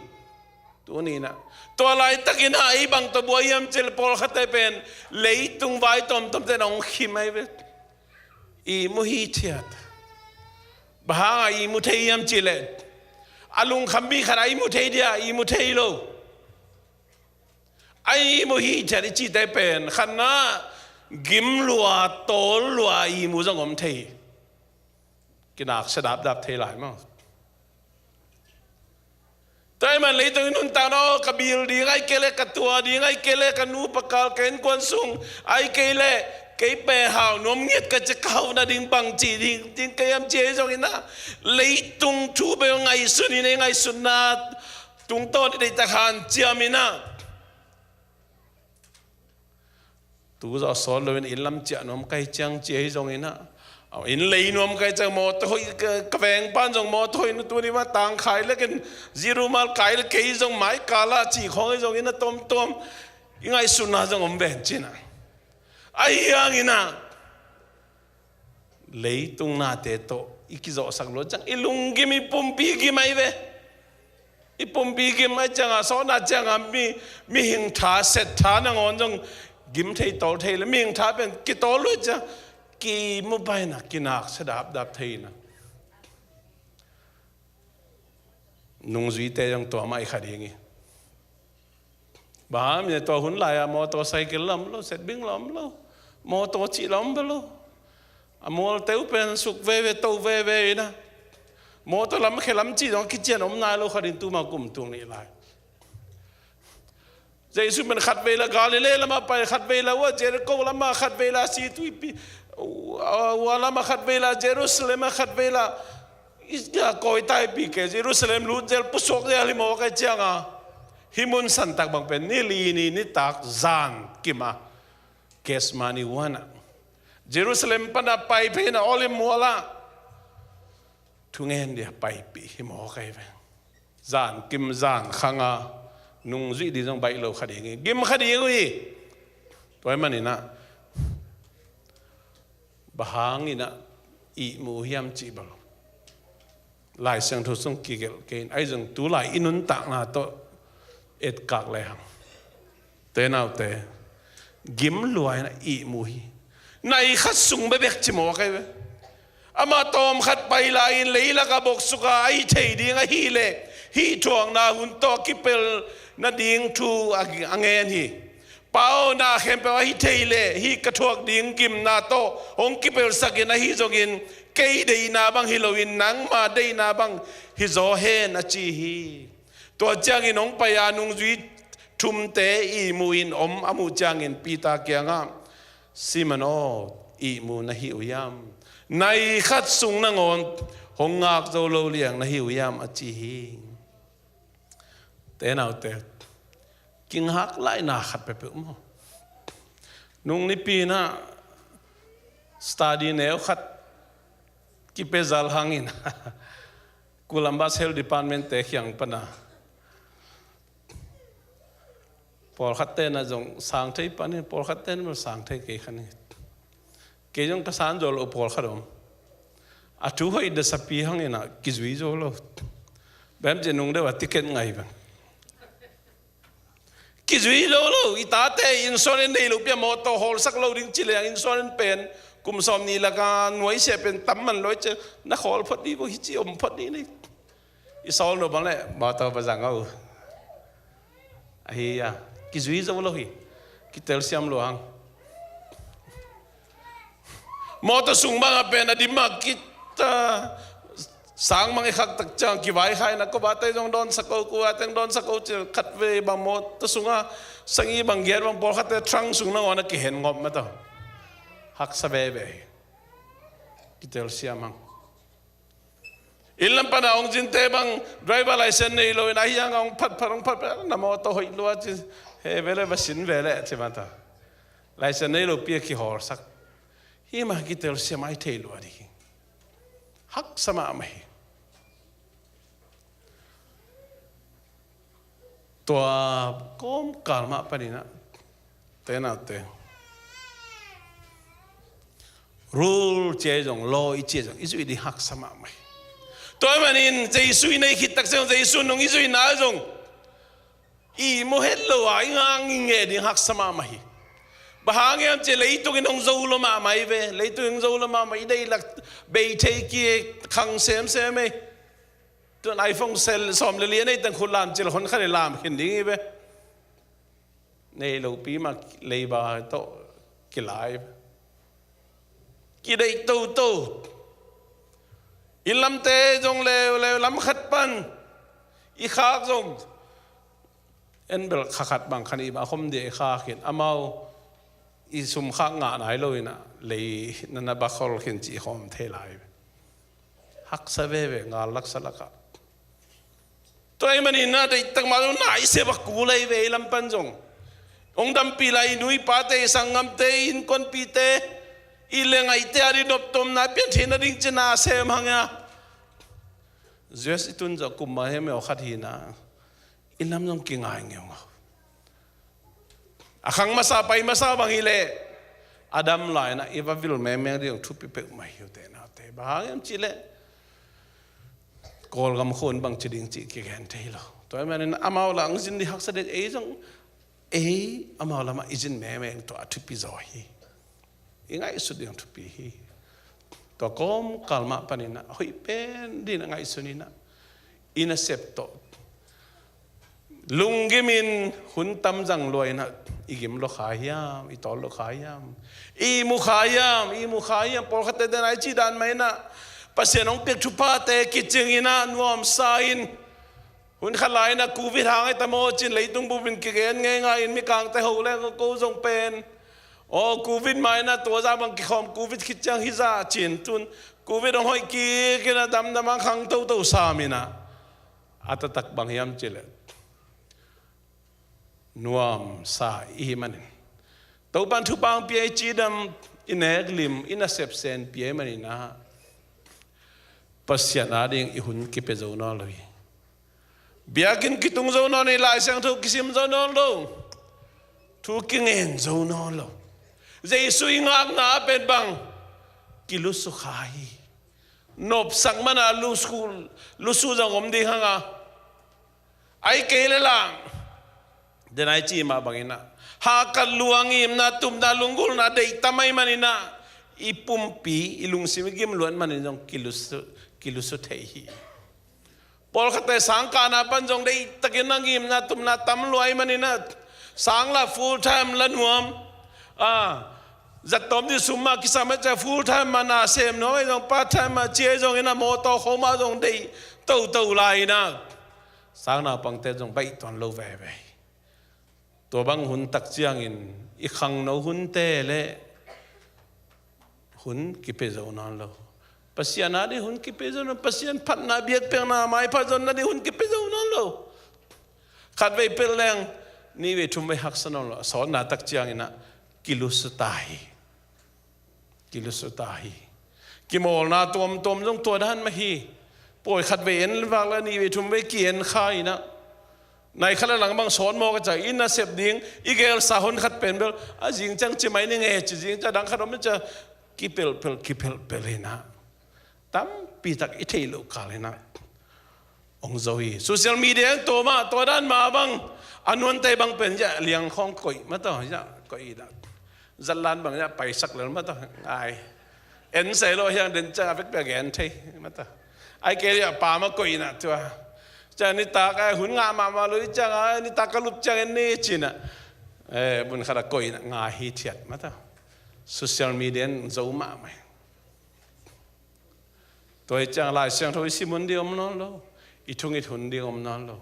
Tuni-in a, tua laitakin a ei bang tawh buai hiam cih leh pawlkhatte pen leitung vai tuamtuamte in hong khim ahi ve. Ihmu hithiat. Bang hanga ihmu thei hiam cih leh, A lungkham mi khat a ihmu thei dia, ihmu thei lo. A ihmu hi thiat i cihte pen khatna, gim lua, tawl lua ihmu zong om thei. Kinaksia dapdap thei lai maw. Tua ahih man leitung i nuntakna, aw, ka bil ding ahih kei leh, ka tua ding ahih kei leh, ka nupa kal, ka innkuan sung ahih kei leh, kei pen hau nuam ngiat ka ci, ka hauhna ding bang ci ding, ding ka hiam ci hi zongin ah, leitung thu bel ngaihsun in, ei ngaihsutna tungtawn i deihtak hanciam in ah, tu zawh sawt loin inn lam ciah nuam ka hi ciang ci hi zongin ah, inn lei nuam ka hi ciang, mawtaw hoih, ka, ka vengpan zong mawtaw hoih, tuni mah tangkhai leh ken, zirumal kai leh, kei zong mai kala ci khawng hi zongin ah, tuamtuam i ngaihsutna zong om ven ci in ah. Ahi hangin ah, leitung nate tawh i kizawhsak lua ciang, i lunggim, i pumpi gim ahi ve. I pumpi gim ahih ciangin, sawtna ciangin mi, mihing tha, set tha nangawn zong gim thei, tawl thei leh, mihing tha pen kitawl lua ciang, kimu pai in ah, kinaksia dapdap thei in ah. Nungzuite zong tua mah hi kha ding hi. Bang hang hiam cih leh tua hun lai-ah mawtaw, cycle la om lo, setbing la om lo, mawtaw cih la om bek lo. A mualte uh pen suk veve, to veve in ah, mawtaw lam, khe lam cih zong kician om nai lo kha ding, tu mah kum tul nih lai. Jesu pen khatvei la Galilee lamah pai, khatvei la uh ah Jericho lamah, khatvei la Situipi, uh, uh lamah, khatvei la Jerusalem ah, khatvei la, i, a kawi taipi kei, Jerusalem lut zel, pusuak zel hi mawk ahih ciangin, hih mun santak bang pen ni li ni nitak zan kim a, Gethsemane huan ah, Jerusalem pan a pai phei in ah Olive mual ah thungen dia paipih hi mawk ahi ve. Zan kim zan khang a, nungzui ding zong baih lo kha ding hi, gim kha ding uh hi. Tua ahih manin ah, bang hangin ah ihmu hiam cih bang, Lai Siangtho sung kigelh kei in, ahi zong tu lai i nuntakna tawh etkak lehang, te naute, gim lua in ah ihmu hi. Nai khat sung bekbek ci mawk ahi ve. Amah tawmkhat pai lai-in leilak ah boksuk a, a hi thei ding ahih leh, hih thuakna hun tawh kipelh nading thu a, a ngen hi. Pa aw, na khempeuh a hi thei leh, hih ka thuak ding gimna tawh hong kipelhsak in, ahi zongin kei deihna bang hi loin nangma deihna bang hi zaw hen, a ci hi. Tua ciangin hong pai a nungzui thumte ihmu in om a muh ciangin Peter kiangah, "Simon aw, ihmu na hih uh hiam? Nai khat sung nangawn hong ngak zo lo liang na hi uh hiam?" a ci hi. Te naute, kingak laina khat peuhpeuh maw. Nung nipi in ah study neu khat kipia zal hangin Columbus Health Department te kiang pan a, pawlkhatte in ah zong sang thei pan hi, pawlkhatte in ah sang thei kei kha ni. Kei zong ka san zo lo pawlkhat om. A thu hoih desapi hangin ah kizui zo lo. Bang hiam cih leh nung deuh a ticket ngai bang. Kizui zo lo, i tate insurance nei lo pi a, mawtaw hawlsak lo ding ci leng insurance pen kum sawmnih lak a nuaisiah pen tam man lo ci a, na khawl phot dih vo hi ci om phot dih ni. I sawl no bang leh mawtaw va zang o. Ahi a, kizui zo lo hi. Kitelsiam lua hang. Mawtaw sung bang a pen a dim a kit a, sang mang i khak tak ciang kivaikhai in ah, ko bate zong dawnsak o, ko bate zong dawnsak o ci, khatvei bang mawtaw sung a sagih bang giat bang pawlkhatte trunk sung nangawn a kihen ngop mah tawh. Haksa veve hi. Kitelsiam hang. Inn lam pan a hong zinte bang driver license nei lo in, ahi hang a hong phatphat, hong phatphat, "Na mawtaw hoih lua," ci, "He ve leh, va sin ve leh," ci mah ta. License nei lo pi a kihawlsak. Hih mah kitelsiam a hi thei lua ding hi. Haksa mahmah hi. Tua kawmkal mah panin ah, te naute, rule ci a zong, law i ci a zong, i zuih ding haksa mahmah hi. Tua ahih manin Jesu i nei khit tak ciang, Jesu nung i zuihna zong ihmu het lo a, i ngang i ngeh ding haksa mahmah hi. Bang hang hiam cih leh leitung in hong zo lo mahmah hi ve, leitung in hong zo lo mahmah, i deih lak bei thei kei, khang semsem hi. Tuan iPhone sel sawm le li a nei teng khut lam cil hon khat i lam khin ding hi ve. Nei lopi mah leiba tawh kilai. Kideih toto. Inn lamte zong leuleu lam khat pan i khak zong en bel kha khat bang khan i ba khom dia i khak khin amau i sum khak ngah nai lo inah lei nana ba khol khin cih khawm thei lai. Haksa veve ngal laksa lakah. Tua ahih manin na deihtak mah zong naihsia bak kul ahi ve i lam pan zong. Hong dampih lai i nu i pate i sanggamte i innkuanpite i le ngaihte a di noptomna pian theih nading cina sem hang ia. U S i tun zawh kum mah hem eo khat hi na. I lam zong kingai ngeungau. A khang masa pai masa bang hi leh a dam lai na i va vil mengmeng ding thupi peuhmah hi uh te naute. Bang hang hiam cih leh Kawlgam khun bang ci ding cih kigen thei lo. Tua ahih manin amau lam zin ding haksa ding ei zong ei amau lamah i zin mengmeng tua a thupi zaw hi. I ngaihsut ding thupi hi. Tua kawmkal mah panin ah hoih pen ding a ngaihsun inah i nasep tawh lunggimin hun tam zang lua inah i gim lo kha hiam, i tawl lo kha hiam, i mu kha hiam, i mu kha hiam. Pawlkhatte den a i cih dan mah inah Pasian hong piak thuphate kicing inah nuamsa in hun khat lai inah Covid hang ai ta maw cin leitung bupin kigen ngeingai in mikangte ho le ko zong pen aw Covid mah inah tua zah bang kikhawm Covid khit ciang hi zah cin tun Covid hong hoih kik inah damdam a khang toto sam inah a taktak bang hiam cih leh nuamsa i hih manin Topan thupha hong pia i cidam i nek lim i nasep sen pia i manin ah Pasian ading i hun kipia zo nawn lo hi. Biakinn kitung zo nawn, i Lai Siangtho kisim zo nawn lo, thu kingen zo nawn lo. Jesu i ngakna a pen bang kilusu kha hi. Nopsak mana lusu, lusu zong om ding hanga. Ai kei le lang den ai ci mah bangin ah hakat lua ngimna tupna lunggulhna deihtam ai manin ah i pumpi i lungsim i gim luat manin zong kilusu, kilusu thei hi. Pawlkhatte sangkahna pan zong deihtakin a ngimna tupna tam luai manin ah sang la full time la nuam. Ah, zattawm dih sum mah kisam a cia full time mah na sem nuam ai zong part time mah cia ai zong inah mawtaw kho mah zong deih toto lai inah sang naupangte zong baih tuan lo veve. Tua bang hun tak ciangin i khangno hunte le hun kipia zo nawn lo. Pasian ading hun kipia zo nawn lo. Pasian phatna biakpiakna maipha zonna ding hun kipia zo nawn lo. Khatvei pelh leng nihvei thumvei haksa nawn lo. A sawtna tak ciangin ah kilusu ta hi. Kilusu ta hi. Kimawlna tuamtuam zong tua dan mah hi. Pawi khatvei en vak le nihvei thumvei ki-en kha inah nai khat le lang bang sawt mawk a cia i nasep ding i gelsa hun khat pen bel a zing ciang ci mai ni nge ci zing ciang dang khat om a cia kipelhpelh kipelhpelh inah tampi tak i theih loh kal inah hong zo hi. Social media in tua mah tua dan mah bang a nuante bang pen zia liang khawng koih mah tawh zia koih inah zatlan bang zia paisak lel mah tawh ngai. En sei lo hiang den ciang a vekpi a gen thei mah tawh. Ai kei zia pa mah koih inah tua ciang nitak ai hun ngah mahmah lo i ciang ai nitak ka lup ciang en ni ci inah eh mun khat a koih inah ngai hithiat mah tawh. Social media in zo mahmah hi. Tua hi ciang Lai Siangtho i sim hun ding om nawn lo. I thungit hun ding om nawn lo.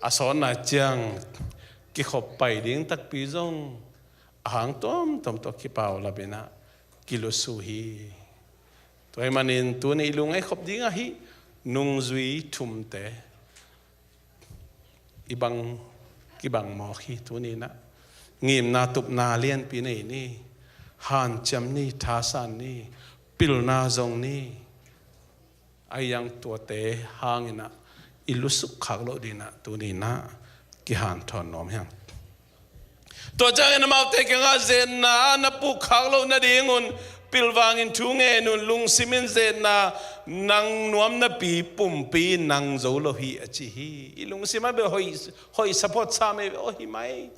A sawtna ciang kikhop pai ding takpi zong a hang tuamtuam tawh kipaulap inah kilusu hi. Tua ahih manin tuni i lungngaih khop ding ahi nungzui thumte i bang kibang mawk hi. Tuni inah ngimna tupna lianpi nei ni. Hanciam ni, thasan ni, pilna zong ni. Ai zong tuate hang inah i lusuk khak loh ding inah tuni inah kihanthawn nuam hi hang. Tua ciangin amaute kiangah zetna na puk khak loh nadingun pilvangin thu ngen un. Lungsim in zetna nang nuamnapi pumpi nang zo lo hi a ci hi. I lungsim a bel hoih, hoih support sa mai ve aw hi mai.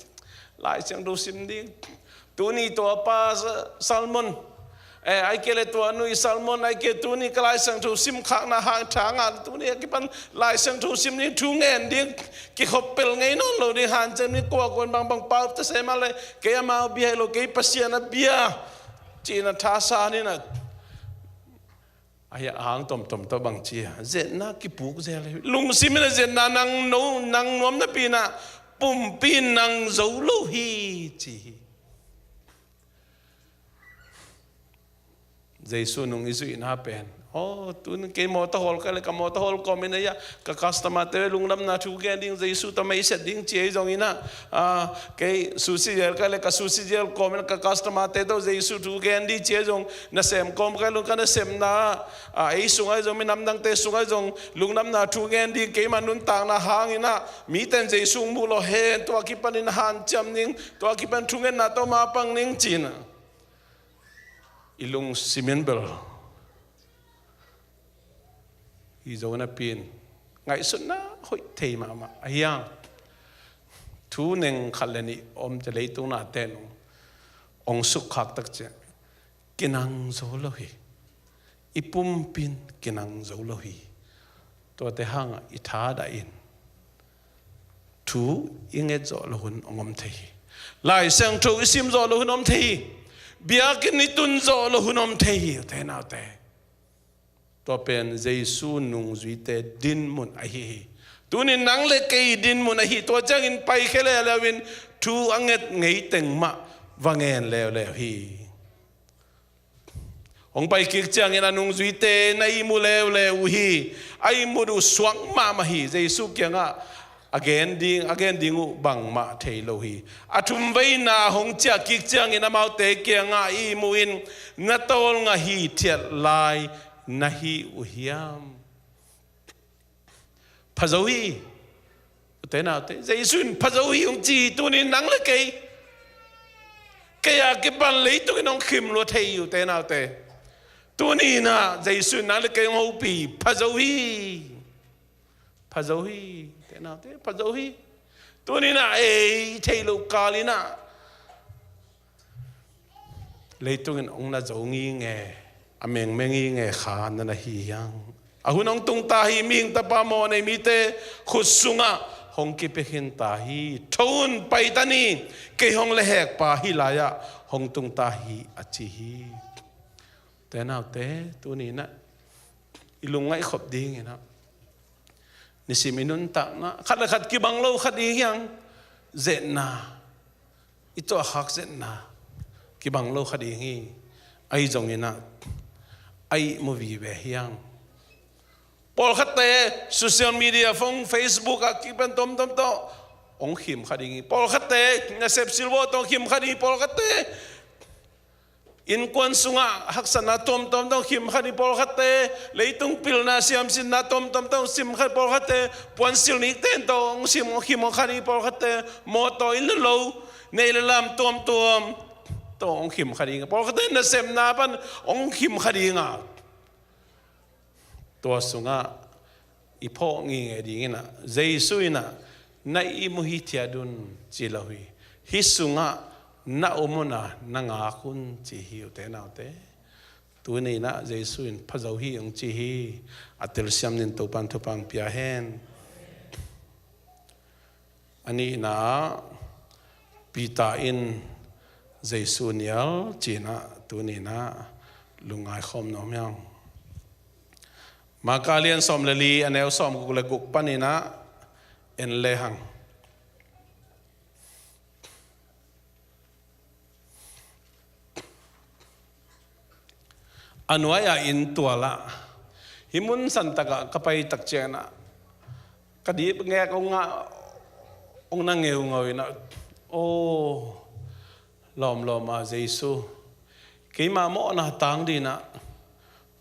Lai Siangtho sim ding. Tuni tua pa Sa-, Salmon Eh, ai kei le tua nu i sermon, ai kei tuni ka Lai Siangtho sim khakna hang tha ngah, tuni a kipan Lai Siangtho sim ding, thu ngen ding, kikhop pel ngei nawn lo ding, hanciam ding, kua kuan bangbang pau ta se mah le, kei amau bia hi lo, kei Pasian a bia, ci-in a thasan in a, a hang tomtom tawh bang ci a, zetna kipuk zel hi. Lungsim in a zetna nang no, nang nuam napi in a, pumpi in nang zo lo hi, ci hi. Jesu nung i zuihna pen, aw, tun kei mawtaw hawl ka le, ka mawtaw hawl kawm in a, ia, ka customer te lungdamna thu gen ding, Jesu tawh mei set ding ci ahi zongin a, a, kei sushi zel ka le, ka sushi zel kawm in a, ka customer te tawh Jesu thu gen ding ci ahi zong, nasem kawm ka lung, ka nasemna, a, ei sung ahi zong, minam dangte sung ahi zong, lungdamna thu gen ding, keima nuntakna hangin a, miten Jesu muh lo hen, tua kipanin hanciam ning, tua kipan thungetna tawh mapang ning ci-in a. I lungsim in bel hi zo napi in ngaihsutna hoih thei mahmah. A hiang thu neng khat le nih om ci, leitung nate nung ong sukkhak tak ciang kinang zo lo hi. I pumpi in kinang zo lo hi. Tuate hangah i thadah in thu i nget zawh loh hun hong om thei hi. Lai Siangtho i sim zawh loh hun om thei hi. Biakinn i tun zawh loh hun om thei hi, ute naute. Tua pen Jesu nungzuite dinmun ahi hi. Tunin nang le kei dinmun ahi. Tua ciangin paikhia leuleu in thu a nget ngei teng mah va ngen leuleu hi. Hong pai kik ciangin a nungzuite na ihmu leuleu uh hi. A ihmut uh suak mahmah hi. Jesu kiangah a gen ding, a gen ding uh bangmah thei lo hi. A thumveina hong ciah kik ciangin amaute kiangah ihmu in, na tawlnga hithiat lai na hi uh hiam? Pha zo hi. Ute naute, Jesu in pha zo hi hong ci hi. Tunin nang le kei, kei a kipan leitung in hong khim lua thei hi, ute naute. Tunin ah Jesu in nang le kei hong hopih hi. Pha zo hi. Pha zo hi. Ute naute, pha zo hi. Tunin ah ei thei lo kal in ah leitung in hong na zo nginge, a mengmeng nginge kha na na hi hiang. A hun hong tung ta hi. Mihing Tapa mawh nei mite khut sungah hong kipia khin ta hi. Tho un, pai ta ni, kei hong lehhekpa hih lai-ah hong tung ta hi, a ci hi. Ute naute, tuni-in ah i lungngaih khop dingin ah nisim i nuntakna khat le khat kibang lo kha ding hiang. Zetna, i tuahkhak zetna kibang lo kha ding hi. Ahi zongin ah a ihmu vive hiang. Pawlkhatte social media, phone, Facebook ah kipan tomtom tawh hong khim kha ding hi. Pawlkhatte nasep silvawh tawh hong khim kha ding hi. Pawlkhatte innkuan sungah haksatna tomtom tawh hong khim kha ding hi. Pawlkhatte leitung pilna siamsinna tomtom tawh hong khim kha ding hi. Pawlkhatte puansilh nikten tawh hong khim, hong khim kha ding hi. Pawlkhatte mawtaw, inn le lo, neih le lam tuamtuam tawh hong khim kha ding hi. Pawlkhatte nasepna pan hong khim kha ding a, tua sungah i phawk ngingei dingin ah Jesu in ah na ihmu hithiat un ci lo hi. Hih sungah na om un a, na ngak un ci hi, ute naute. Tuni-in ah Jesu in pha zo hi hong ci hi. A telsiam dingin Topa'n thupha hong pia hen. A nihna ah Peter in Jesu nial ci-in ah tuni-in ah lungngai khawm nuam hi hang. Marka lian sawm le li, a neu sawmguk le guk panin ah en lehang. A nuai-a inn tual ah, hih mun santak ah ka pai tak ciangin ah ka dipngek hong ngah, hong na ngeungau in ah, aw, lawmlawm a Jesu, keima mawhna tang dingin ah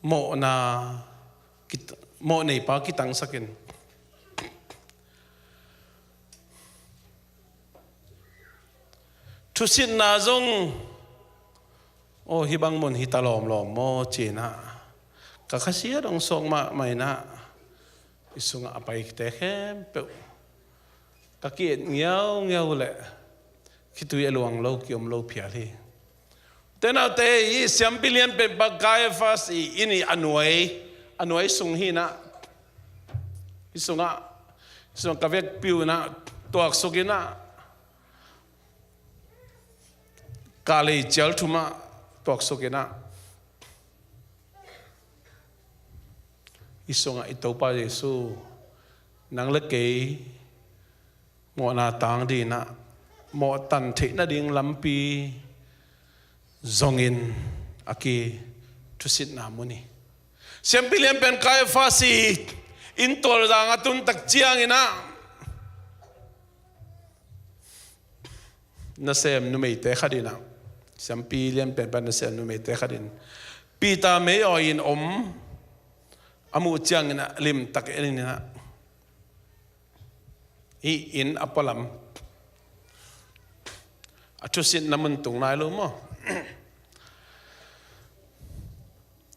mawhna kit-, mawh neipa kitangsak in. Thusitna zong, aw, hih bang mun hi ta lawmlawm maw ci-in ah ka khasiat hong suak mahmah in ah, i sungah a paite khempeuh ka ki-et ngiaungiau leh khitui a luang lo, ki-om lo phial hi. Te naute, i siampi lianpen pa Kaiafas i inn i a nuai, a nuai sung hi inah, i sungah, i sungah ka vekpi uh inah, tuaksuk inah, kahlei cial thumah tuaksuk inah, i sungah i Topa Jesu, nang le kei mawhna tang ding inah, mawhtan theih nading lampi zongin a kithusitna mun hi. Siampi lianpen Kaiafas i inn tualzang a tun tak ciang inah, nasem numeite khat inah, siampi lianpen pan nasem numeite khat in Peter mei awi-in om a muh ciang inah limtak en inah, hih inn a pualam a thusitna mun tung nai lo maw?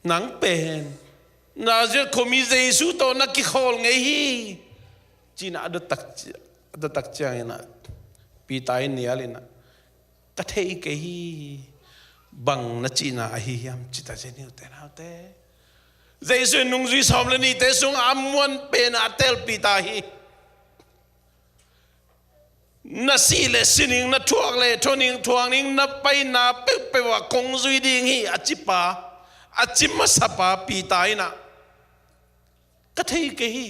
Nang pen Nazareth khuami Jesu tawh na kikhawl ngei hi, ci inah a dottak ci-, a dottak ciang inah Peter in nial inah, ka thei kei hi, bang na cihna ahi hiam, ci ta zen hi uh te naute. Jesu in nungzui sawm le nihte sungah a muan pen a telpih ta hi. Na sih leh si ning, na thuak leh thuak ning, thuak ning, na paina peuhpeuh ah kong zui ding hi, a cipa, a ci masapa Peter inah, ka thei kei hi,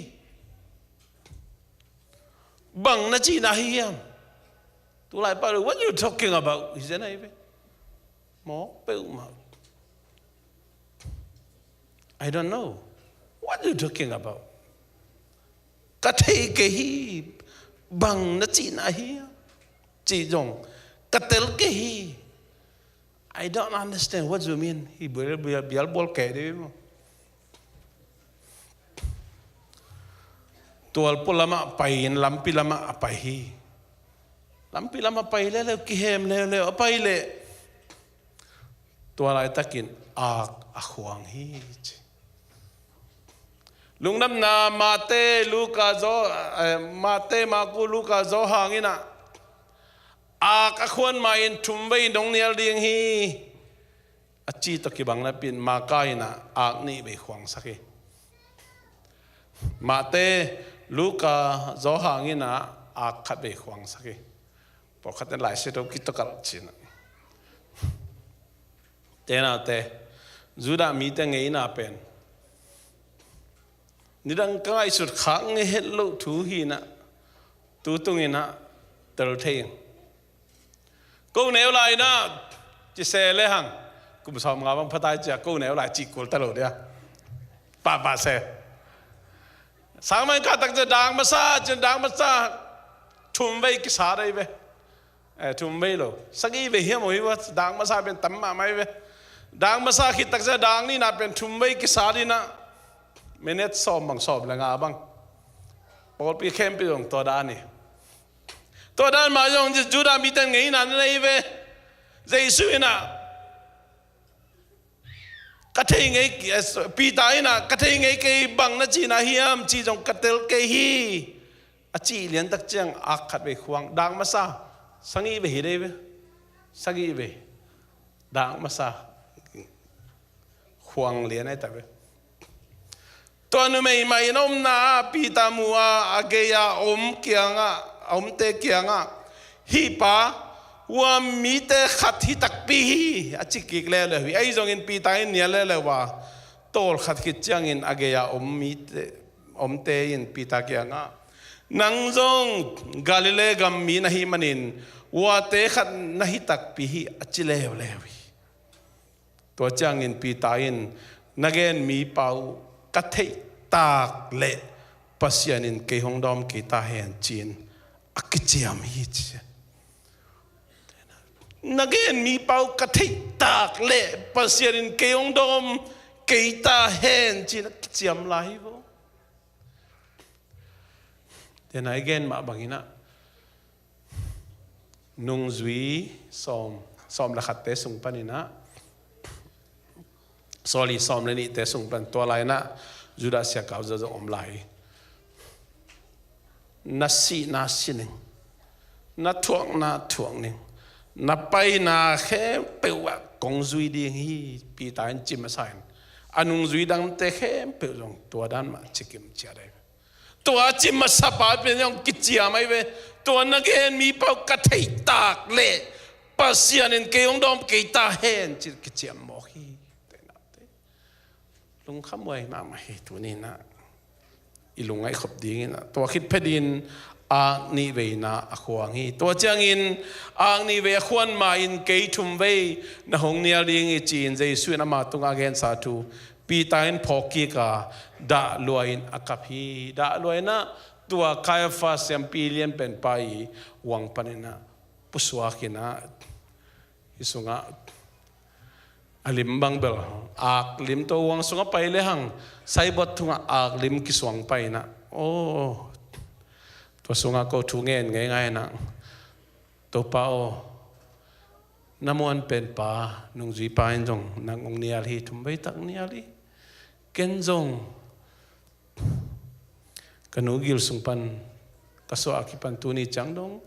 bang na cihna hi hiam? Tulai pa, what you talking about? Hi zen ahi ve. Mawk peuhmah. I don't know. What you talking about? Ka thei kei hi, bang na cihna hi hiam? Cih zong ka tel kei hi. I don't understand what you mean. Hi bial, bial, bial bual kei dih maw. Tualpua lamah pai-in lampi lamah a pai hi. Lampi lamah pai leuleu, kihem leuleu a pai leh, tua laitakin ak a khuang hi, ci. Lungdamna Mate, Luka, Zo-, eh, Mate, Marku, Luka, Johan inah, ak a khuan ma-in thumvei in hong nial ding hi, a ci tawh kibang napi-in Marka inah ak nihvei khuangsak hi. Mate, Luka, Johan inah ak khatvei khuangsak hi. Pawlkhat in Lai Siangtho kitokalh ci inah. Te naute, Judah mite ngeina pen nidang ka ngaihsut khak ngei het loh thu hi inah, tu tung inah tel thei ing. Ko neu lai inah, ci se lehang, kum sawmnga bang pha ta i ciah ko neu lai cih kul ta lo dia. Pahpah se. Sangmah in kah tak ciah dang masa, ci-in dang masa thumvei kisat ahi ve. Eh, thumvei lo, sagihvei hiam uh hi ua, dang masa pen tam mahmah hi ve. Dang masa khit tak ciah dang nihna pen thumvei kisat inah, minute sawm bang, sawm le nga bang. Pawlpi khempeuh zong tua dan hi. Tua dan mah zong Judah mite in ngeina na nei ve. Jesu inah, ka thei ngei, eh, Peter inah, ka thei ngei kei, bang na cihna hiam, cih zong ka tel kei hi, a cih liantak ciang ak khatvei khuang, dang masa sagihvei hi dei ve. Sagihvei. Dang masa khuang lian ahi ta ve. Tua numei mah in a omna ah Peter mu a, a gei-a om kiangah, a omte kiangah, "Hih pa, hua mite khat hi takpi hi," a ci kik leuleu hi. Ahi zongin Peter in nial leuleu a, tawlkhat khit ciangin a gei-a om mite, omte in Peter kiangah, "Nang zong Galilee gam mi na hih manin huate khat na hi takpi hi," a ci leuleu hi. Tua ciangin Peter in, "Na gen mipa uh ka theih tak leh Pasian in kei hong dawm kei ta hen," ci-in a kiciam hi, ci. "Na gen mipa uh ka theih tak leh Pasian in kei hong dawm kei ta hen," ci-in a kiciam lai hi vo. Tena i gen mah bangin ah, nungzui sawm, sawm le khatte sung panin ah, sorry, sawm le nihte sung pan, tua lai-in ah Judah siakau zong om lai hi. Na sihna si ning, na thuakna thuak ning, na paina khempeuh ah kong zui ding hi, Peter in ci masa in, a nungzui dangte khempeuh zong tua dan mah ci kim ciat ahi ve. Tua ci masa pa pen zong kiciam ahi ve. Tua na gen mi pau ka theih tak leh Pasian in kei hong dawm kei ta hen ci kiciam mawk hi. Lungkham huai mahmah hi. Tuni in ah i lungngaih khop ding in ah, tua khit phetin ak nih veina a khuang hi. Tua ciangin ak nih vei a khuan ma-in kei thum vei na hong nial ding hi, ci-in Jesu in ama tungah a gensa thu Peter in phawk kik a, dah lua-in a kap hi. Dah lua-in ah tua Kaiafa siampi lian penpa i huang panin ah pusuak in ah, hih sungah a lim bang bel, ak lim tawh huang sungah pai lehang, saibot tungah ak lim kisuang pai in ah, aw, tua sungah ko thu ngen ngeingai in ah, Topa aw, na muan penpa nungzuipa in zong nang hong nial hi, thum vei tak nial hi. Ken zong ka nu gil sung pan ka suah a kipan tuni ciang dong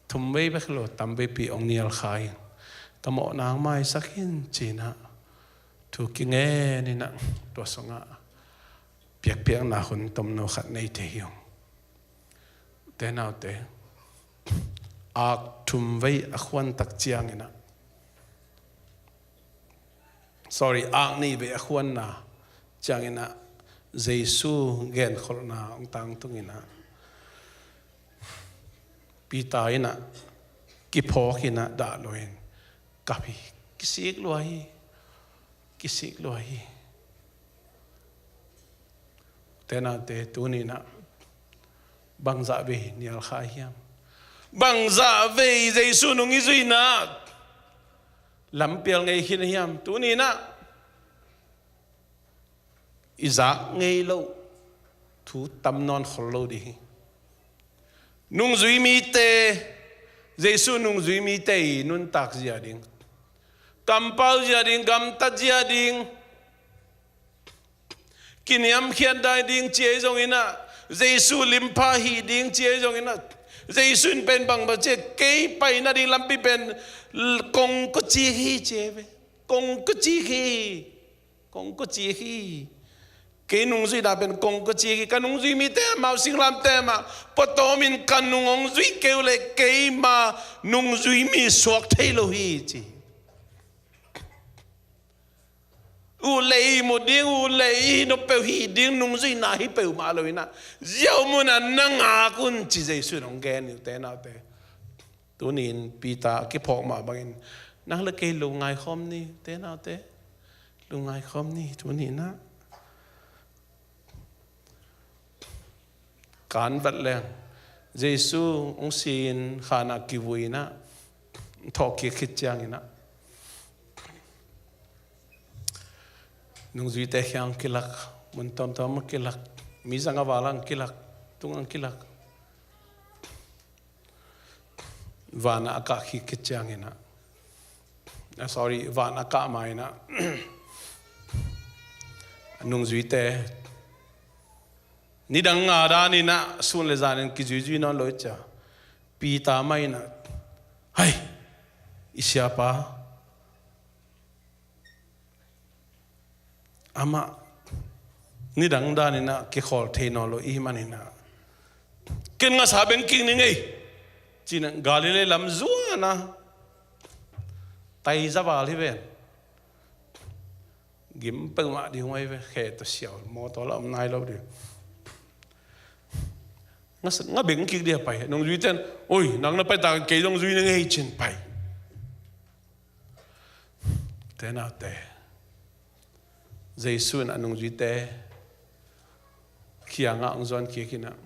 thum vei bek lo, tam veipi hong nial kha ing. Ka mawhna hong maisak in, ci-in ah thu kingen in ah, tua sungah piakpiakna hun tomno khat nei thei hi ung. Te naute, ak thum vei a khuan tak ciangin ah, sorry, ak nih vei a khuanna ciangin ah, Jesu genkholhna hong tangtung in ah, Peter in ah kiphawk in ah dah lua-in kap hi. Kisik lua hi. Kisik lua hi. Te naute, tuni in ah bangzah vei nial kha hiam? Bangzah vei Jesu nung i zuihna lampial ngei khin hiam? Tuni in ah i zak ngei loh thu tam nawn khol lo ding hi. Nungzui mite, Jesu nungzui mite i nuntak zia ding, kampau zia ding, gamtat zia ding, kiniamkhiat dai ding ci ahi zongin ah, Jesu limpha hih ding ci ahi zongin ah, Jesu in pen bang ba ci, kei paina ding lampi pen kongkocik hi ci ahi ve. Kongkocik hi. Kongkocik hi. Kei nungzuihna pen kongkocik hi. Ka nungzui mite amau singlamteh mah pawtawmin ka nung hong zuih kei uh leh keima nungzui mi suak thei lo hi, ci. Uh leh ihmu ding, uh leh ihnu peuh hih ding nungzuihna hi peuhmah lo in ah, ziau munah na ngak un, ci Jesu in hong gen hi, ute naute. Tuni in Peter a kiphawk mah bangin nang le kei lungngai khawm ni, ute naute. Lungngai khawm ni, tuni in ah. Kan vat leng, Jesu hong si-in khan ah kivui in ah, thawhkik khit ciangin ah, nungzuite kiang kilak, mun tawmtawm ah kilak, mi zang a val ah kilak, tung ah kilak. Van ah a kah khit ciangin ah, ah, sorry, van a kah ma-in ah, nungzuite nidang nga danin ah sun le zanin kizuizui nawn lo i cia. Peter mah in ah, hai, i siapa, amah nidang danin ah kikhawl thei nawn lo i hih manin ah, ken ngasa beng kik ning ei, ci-in ah Galilee lam zuan a, taiza val hi ven. Gim peuhmah ding uh ahi ve, khe tawh siau, mawtaw lah om nai lo ding. Nga, nga beng kik ding a pai. Nungzuite in, oi, nang na pai tak, kei zong zui ning ei, ci-in pai. Te naute, Jesu in a nungzuite kiangah hong zuan kik in ah,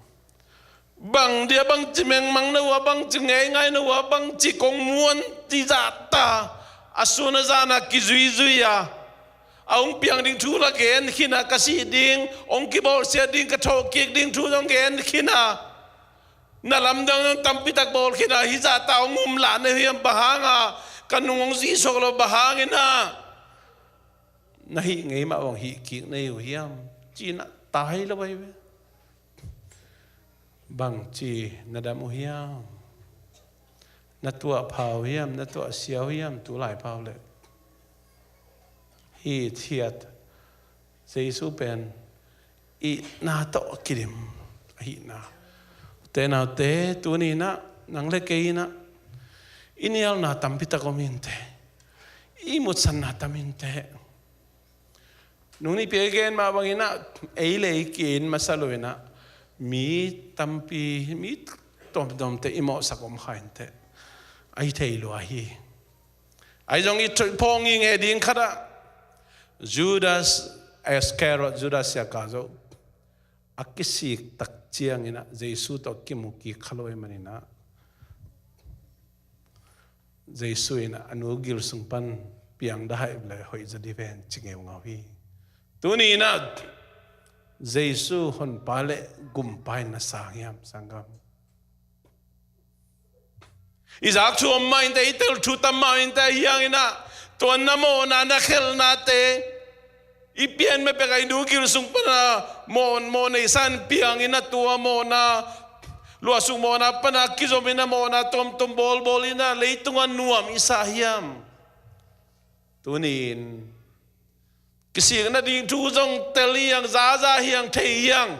bang dia, bangci mengmang na uh a, bangci ngeingai na uh a, bangci kong muan, ci zahta, a sun a zan ah kizuizui a, a hong piang ding thu la gen khin a, ka sih ding, hong kibawlsiat ding, ka thawhkik ding thu zong gen khin a, na lamdang zong tampi tak bawl khin a, hih zahta hong um lah na uh hiam? Bang hang a ka nung hong zuisuak lo, bang hangin ah na hih ngei mah bang hih kik na hi uh hiam? Ci-in ah tai lo ahi ve. Bangci na dam uh hiam? Na tuah pha uh hiam? Na tuah sia uh hiam? Tulai pau leh i it hiat. Jesu pen itna tawh a kidim ahihna. Ute naute, tuni inah nang le kei inah i nialna tampitak om inteh, i mutsanna tam inteh. Nung Nipi a gen mah bang inah ei le ei ki-it masa lo inah mi tampi, mi tuamtuamte i mawhsak om kha inteh. Ahi thei lua hi. Ahi zong i phawng i ngeh ding khatah Judas Iscariot, Judas Iskariot a kisik tak ciang inah Jesu tawh kimu kik kha lo ahih man inah Jesu inah a nu gil sung pan piang dah hi le hoih zaw ding ven ci ngeungau hi. Tuni inah Jesu honpa le gumpa in na sang hiam, sanggam? I zak thu om mah inteh, i tel thu tam mah inteh, ahi hang inah tua na mawhna, na khelhnate, i pian mah pek a i nu gil sung pana mawh, mawh nei san piang inah tua mawhna, luahsuk mawhna pana kizom inah mawhna tuamtuam bawlbawl inah leitunga nuam i sa hiam? Tuni in kisikna ding thu zong tel hi hang, zaza hi hang, thei hi hang.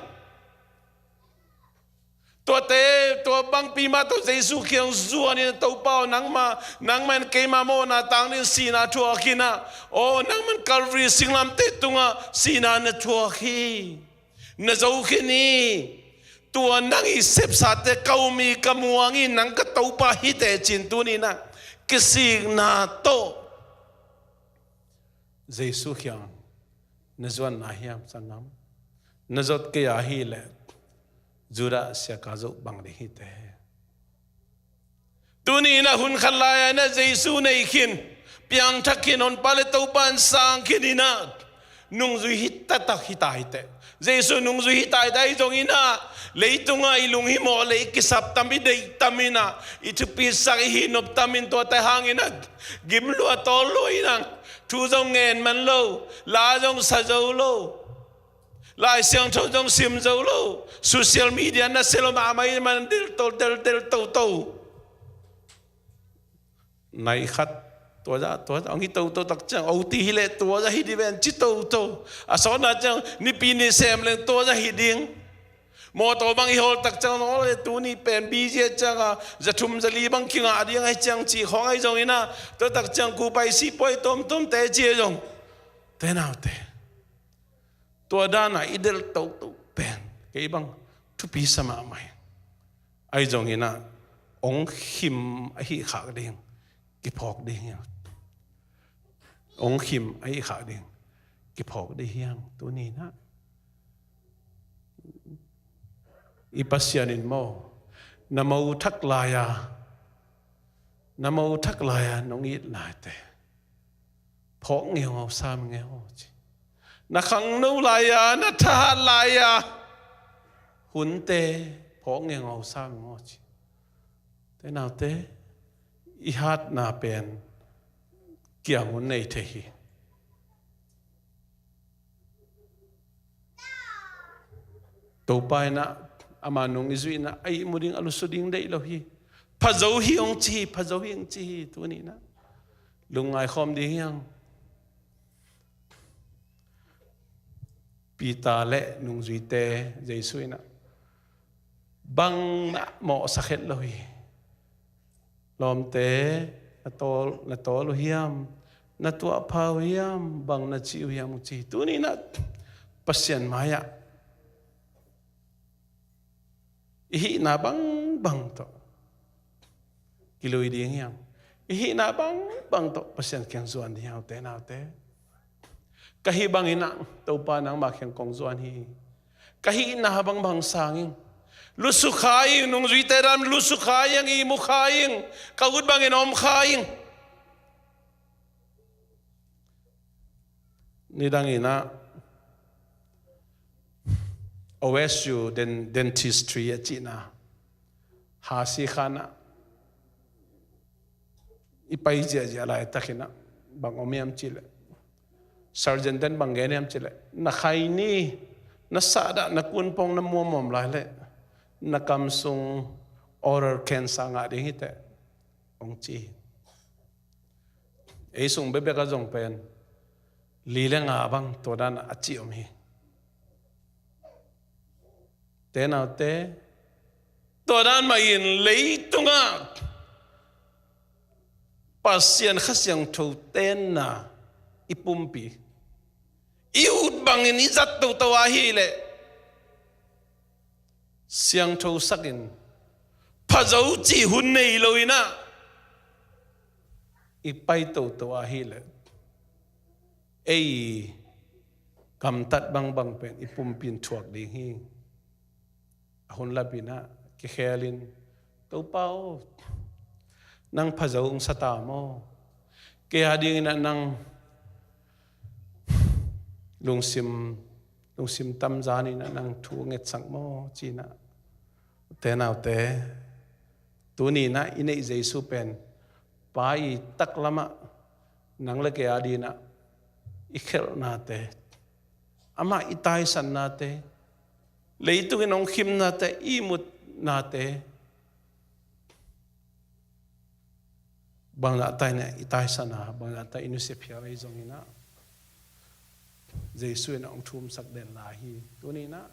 Tuate, tua bangpi mah tawh Jesu kiang zuan in, Topa aw, nangmah, nangmah in keima mawhna tang ding sihna thuak inah, aw, nangmah in Calvary singlamteh tungah sihna na thuak hi. Na zo khin hi. Tua nang i sepsate ka um hi, ka muang hi, nang ka Topa hi teh ci-in tuni inah kisikna tawh Jesu kiang na zuan na hiam, sanggam? Na zot kei a hih leh Judas Iskariot bang ding hi teh. Tuni inah hun khat lai-a inah Jesu nei khin, piangthak khin, honpa le Topa in sang khin inah nungzui hi taktak hi ta hi teh. Jesu nungzui hi ta hi teh, ahi zong inah leitungah i lunghimawh le i kisap tam, i deih tam inah, i thupisak, i hihnop tam in, tuate hang inah gim lua tawl lua inah thu zong ngen man lo, la zong sa zo lo, Lai Siangtho zong sim zo lo, social media na sia lo mahmah ahih man delh to, delh, delh toto. Nai khat tua zah, tua zah hong hi toto tak ciang, OT hi leh tua zah hi ding ven ci toto. A sawtna ciang Nipi ni sem leng tua zah hi ding. Mawtaw bang i hawl tak ciang, aw le, tuni pen busy a ciang a, za thum za li bang kingah ding ahi ciang ci khawng ahi zong inah, tua tak ciang kupai sipuai tuamtuamte ci ahi zong, te naute, tua dan a i delh toto pen kei bang thupi sa mahmah hi. Ahi zong inah hong khim ahih khak ding kiphawk ding hi hang. Hong khim ahih khak ding kiphawk ding hi hang. Tuni inah i Pasian in maw, na mo thak lai-a, na mo thak lai-a nong it naite phawk ngeungau sam ngeu ci. Na khangno lai-a, na thahat lai-a hunte phawk ngeungau sam ngeu ci. Te naute, i hatna pen kiang hun nei thei hi. Topa inah ama nung i zuihna a ihmu ding, a lusu ding deih lo hi. Pha zo hi hong ci hi, pha zo hi hong ci hi. Tuni inah lungngai khawm ding hi hang. Peter le nungzuite Jesu inah bang na mawhsak het lo hi. Lawmte, na tawl, na tawl uh hiam? Na tuahpha uh hiam? Bang na ci uh hiam? Ci. Tuni inah Pasian mai-ah i hihna bangbang tawh kilui ding hi hang. I hihna bangbang tawh Pasian kiang zuan ding hi hang, ute naute. Ka hih bang inah Topa nangma kiang kong zuan hi. Ka hihna bangbang sang ing. Lusukha ing, nungzuite dan lusukha ing, ihmukha ing. Ka ut bangin omkha ing. Nidang inah O S U den-, Dentistry a cihna Hasi khan ah i pai ziahziah laitakin ah bang om hiam cihleh, surgeon ten bang gen hiam cihleh, na khaini, na sahdah, na kunpong na muammuam lai leh na kam sung oral cancer ngah ding hi teh, hong ci hi. Ei sung bekbek ah zong pen li le nga bang tua dan a ci om hi. Te naute, tua dan mah in leitungah Pasian Kha Siangtho tenna i pumpi i ut bangin i zat toto ahileh siangtho sakin phazo cih hun nei lo inah i pai toto ahileh ei gamtat bangbang pen i pumpi in thuak ding hi. A hun lapinah kikhelin, Topa aw, nang phazo ung sa ta maw? Kei a dinginah nang lungsim, lungsim tamzan inah nang thu ngetsak maw? Cinah te naute, tuninah i neih Jesu pen Pa i taklamah nang le kei a dinah i khelhnate, amah i taisannate, leitungin hong khimnate, i mutnate, bangzahta inah i taisana, bangzahta i nusia phial ahi zonginah Jesu inah hong thumsak den lai hi. Tuninah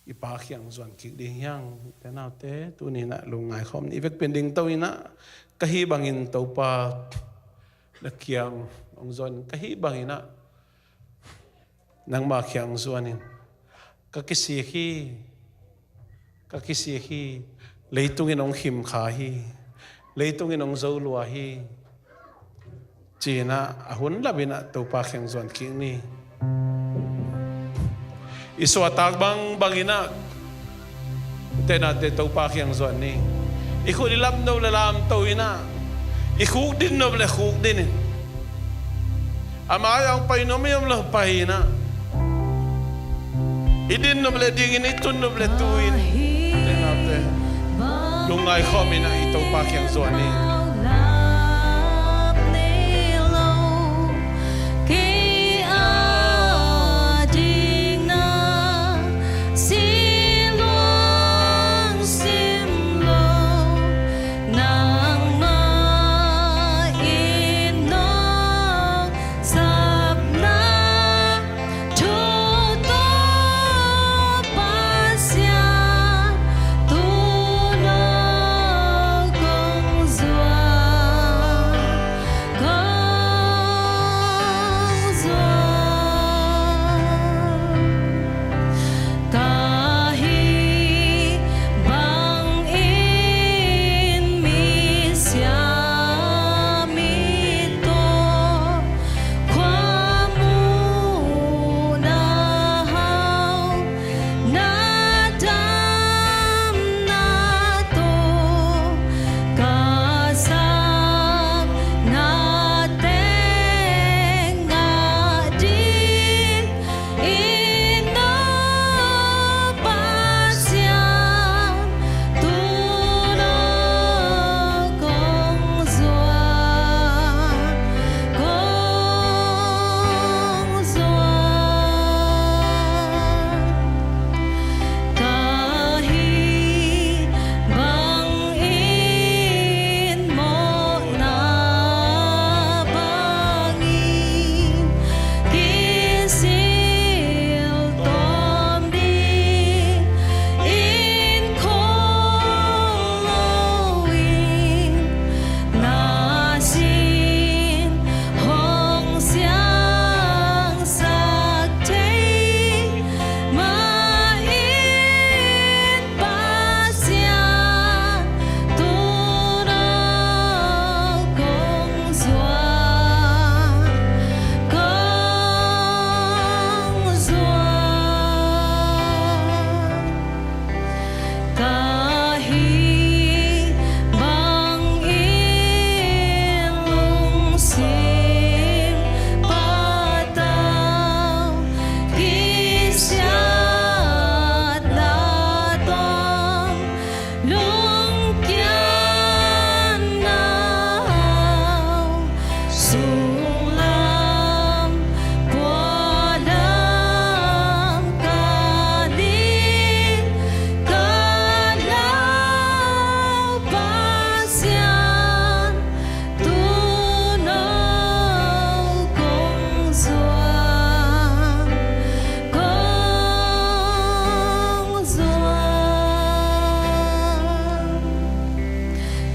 i Pa kiang zuan kik ding hiang te naute, tuninah lungngai khawm ni. I vekpin dingto inah ka hih bangin Topa na kiang hong zuan, ka hih banginah nangma kiang zuanin ka kisik hi, ka kisik hi, leitungin hong khim kha hi, leitungin hong zo lua hi. Cinah a hun lapinah Topa kiang zuan kik ni. I suahtak bangbanginah te naute Topa kiang zuan ni. I khut i lam nop le lamto inah, i khuk din nop le khuk dinin, a mai-ah hong pai nuam i om lo pai inah, i din nop le dingin, i tun nop le tuin te naute lungngai khawm inah i Topa kiang zuan ni.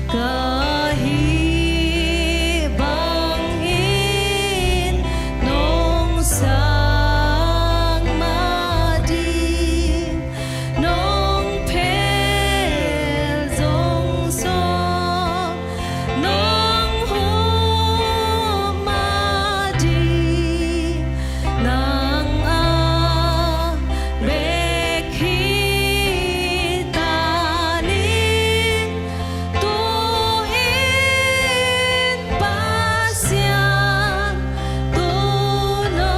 Ka hih bangin nong sang mading, nong phel zong sawm, nong hum mading, nang a bek hi ta ning. Tu-in Pasian, tu no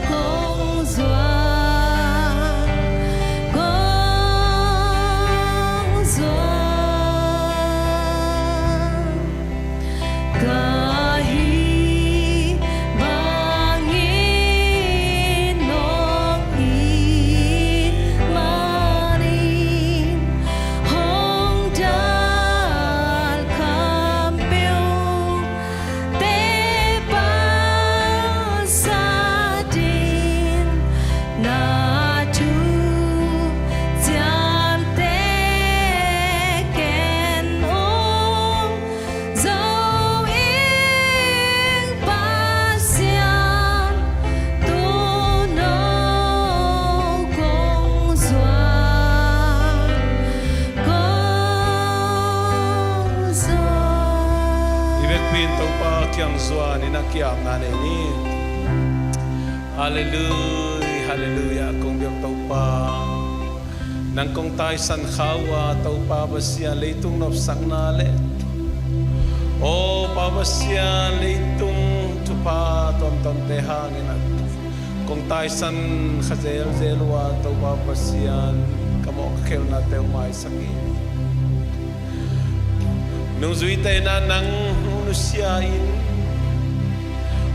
kong zuan, kong zuan. Ka hih bangin nong it manin, hong dal kham peuh te pansa ding, na thu ciamteh ken ong zo ing. Pasian, tu no kong zuan, kong zuan. I vekpi in Topa kiang zuan in a kiamna nei ni. Halleluiah, halleluiah. Kong biak Topa, nang kong taisan kha uh a, Topa Pasian, leitung nopsakna le, aw Pa Pasian, leitung thupha tuamtuamte hangin a kong taisan kha zelzel uh a, Topa Pasian, ka mawh ka khelhnate uh maisak in. Nungzuite na nang hong nusia in,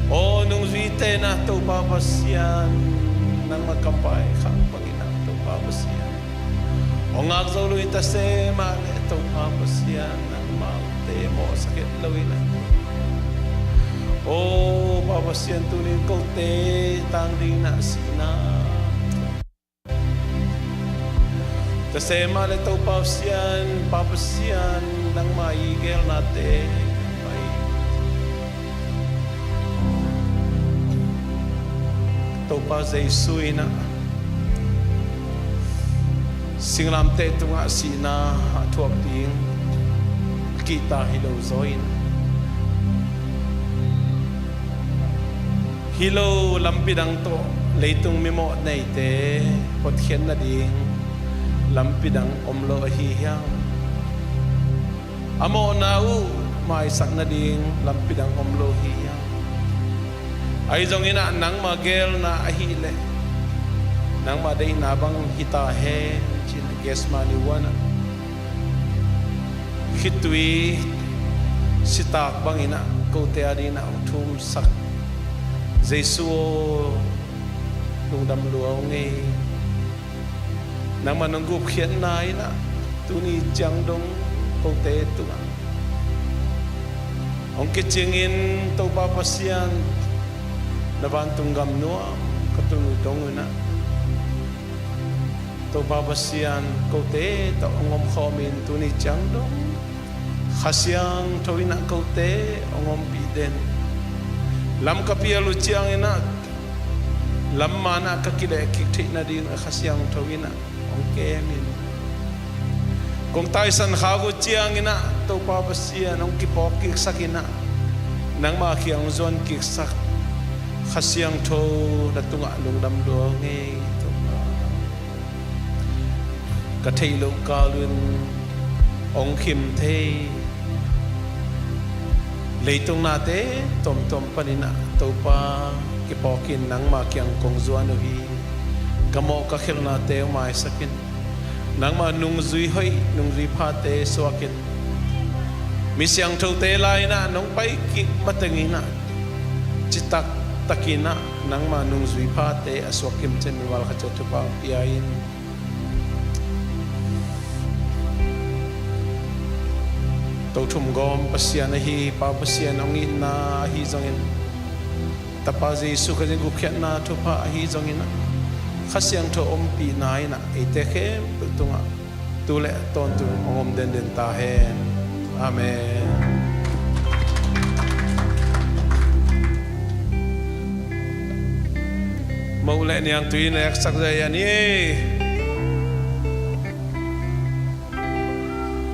aw nungzuite na Topa Pasian, nangma kampai khak bangin a Topa Pasian, hong ngak zo lo in, tase mah le Topa Pasian, nangmaute mawhsak het lo in a, aw Pa Pasian, tunin kote tang ding na sihna, tase mah le Topa Pasian, Pa Pasian, nangma i geelnate, nangma i Topa Jesu in a singlamteh tungah sihna a thuak ding a kihta hi lo zaw in, hi lo lampi dang tawh leitung mimawh neite hotkhiat nading lampi dang om lo ahi hiam? A mawhna uh maisak nading lampi dang om lo hi hiam? Ahi zongin a nangma geelna ahih leh nangma deihna bang hi ta hen, ci-in a Gethsemane huan ah khitui sitak bangin a kote a dingin a hong thumsak Jesu aw, lungdam lua ung ei. Nangma nong gupkhiatna in a tuni ciang dong kote tungah hong kicingin, Topa Pasian, na vantung gam nuam ka tun uh dong un a, Topa Pasian, kote tawh hong omkhawmin tuni ciang dong Kha Siangtho in a kote hong ompih den. Lam ka pial uh ciangin a lam man ah ka kilehkik theih nading a Kha Siangtho in a hong kemin, kong taisan khak uh ciangin a Topa Pasian hong kipawkkiksak in a nangma kiang hong zuankiksak Kha Siangtho na tungah lungdam lua ung ei Topa. Ka theih loh kal un hong khim thei leitung nate tuamtuam panin a Topa kipawkin nangma kiang kong zuan uh hi. Ka mawh ka khelhnate uh maisak in, nangma nungzui hoih nungzui phate suak in, mi siangthote lai in a nong paikik matengin a citak takin a nangma nungzui phate a suak kimcian mimal khat ciat thupha hong pia in. Tothum gawm Pasian ahi Pa Pasian hong itna ahi zongin, Tapa Jesu Khazih gupkhiatna thupha ahi zongin a, Kha Siangtho ompihna in a eite khempeuh tungah tu le tawntung hong om denden ta hen. Amen. Moh le niangtui in eksak zai a ni ei.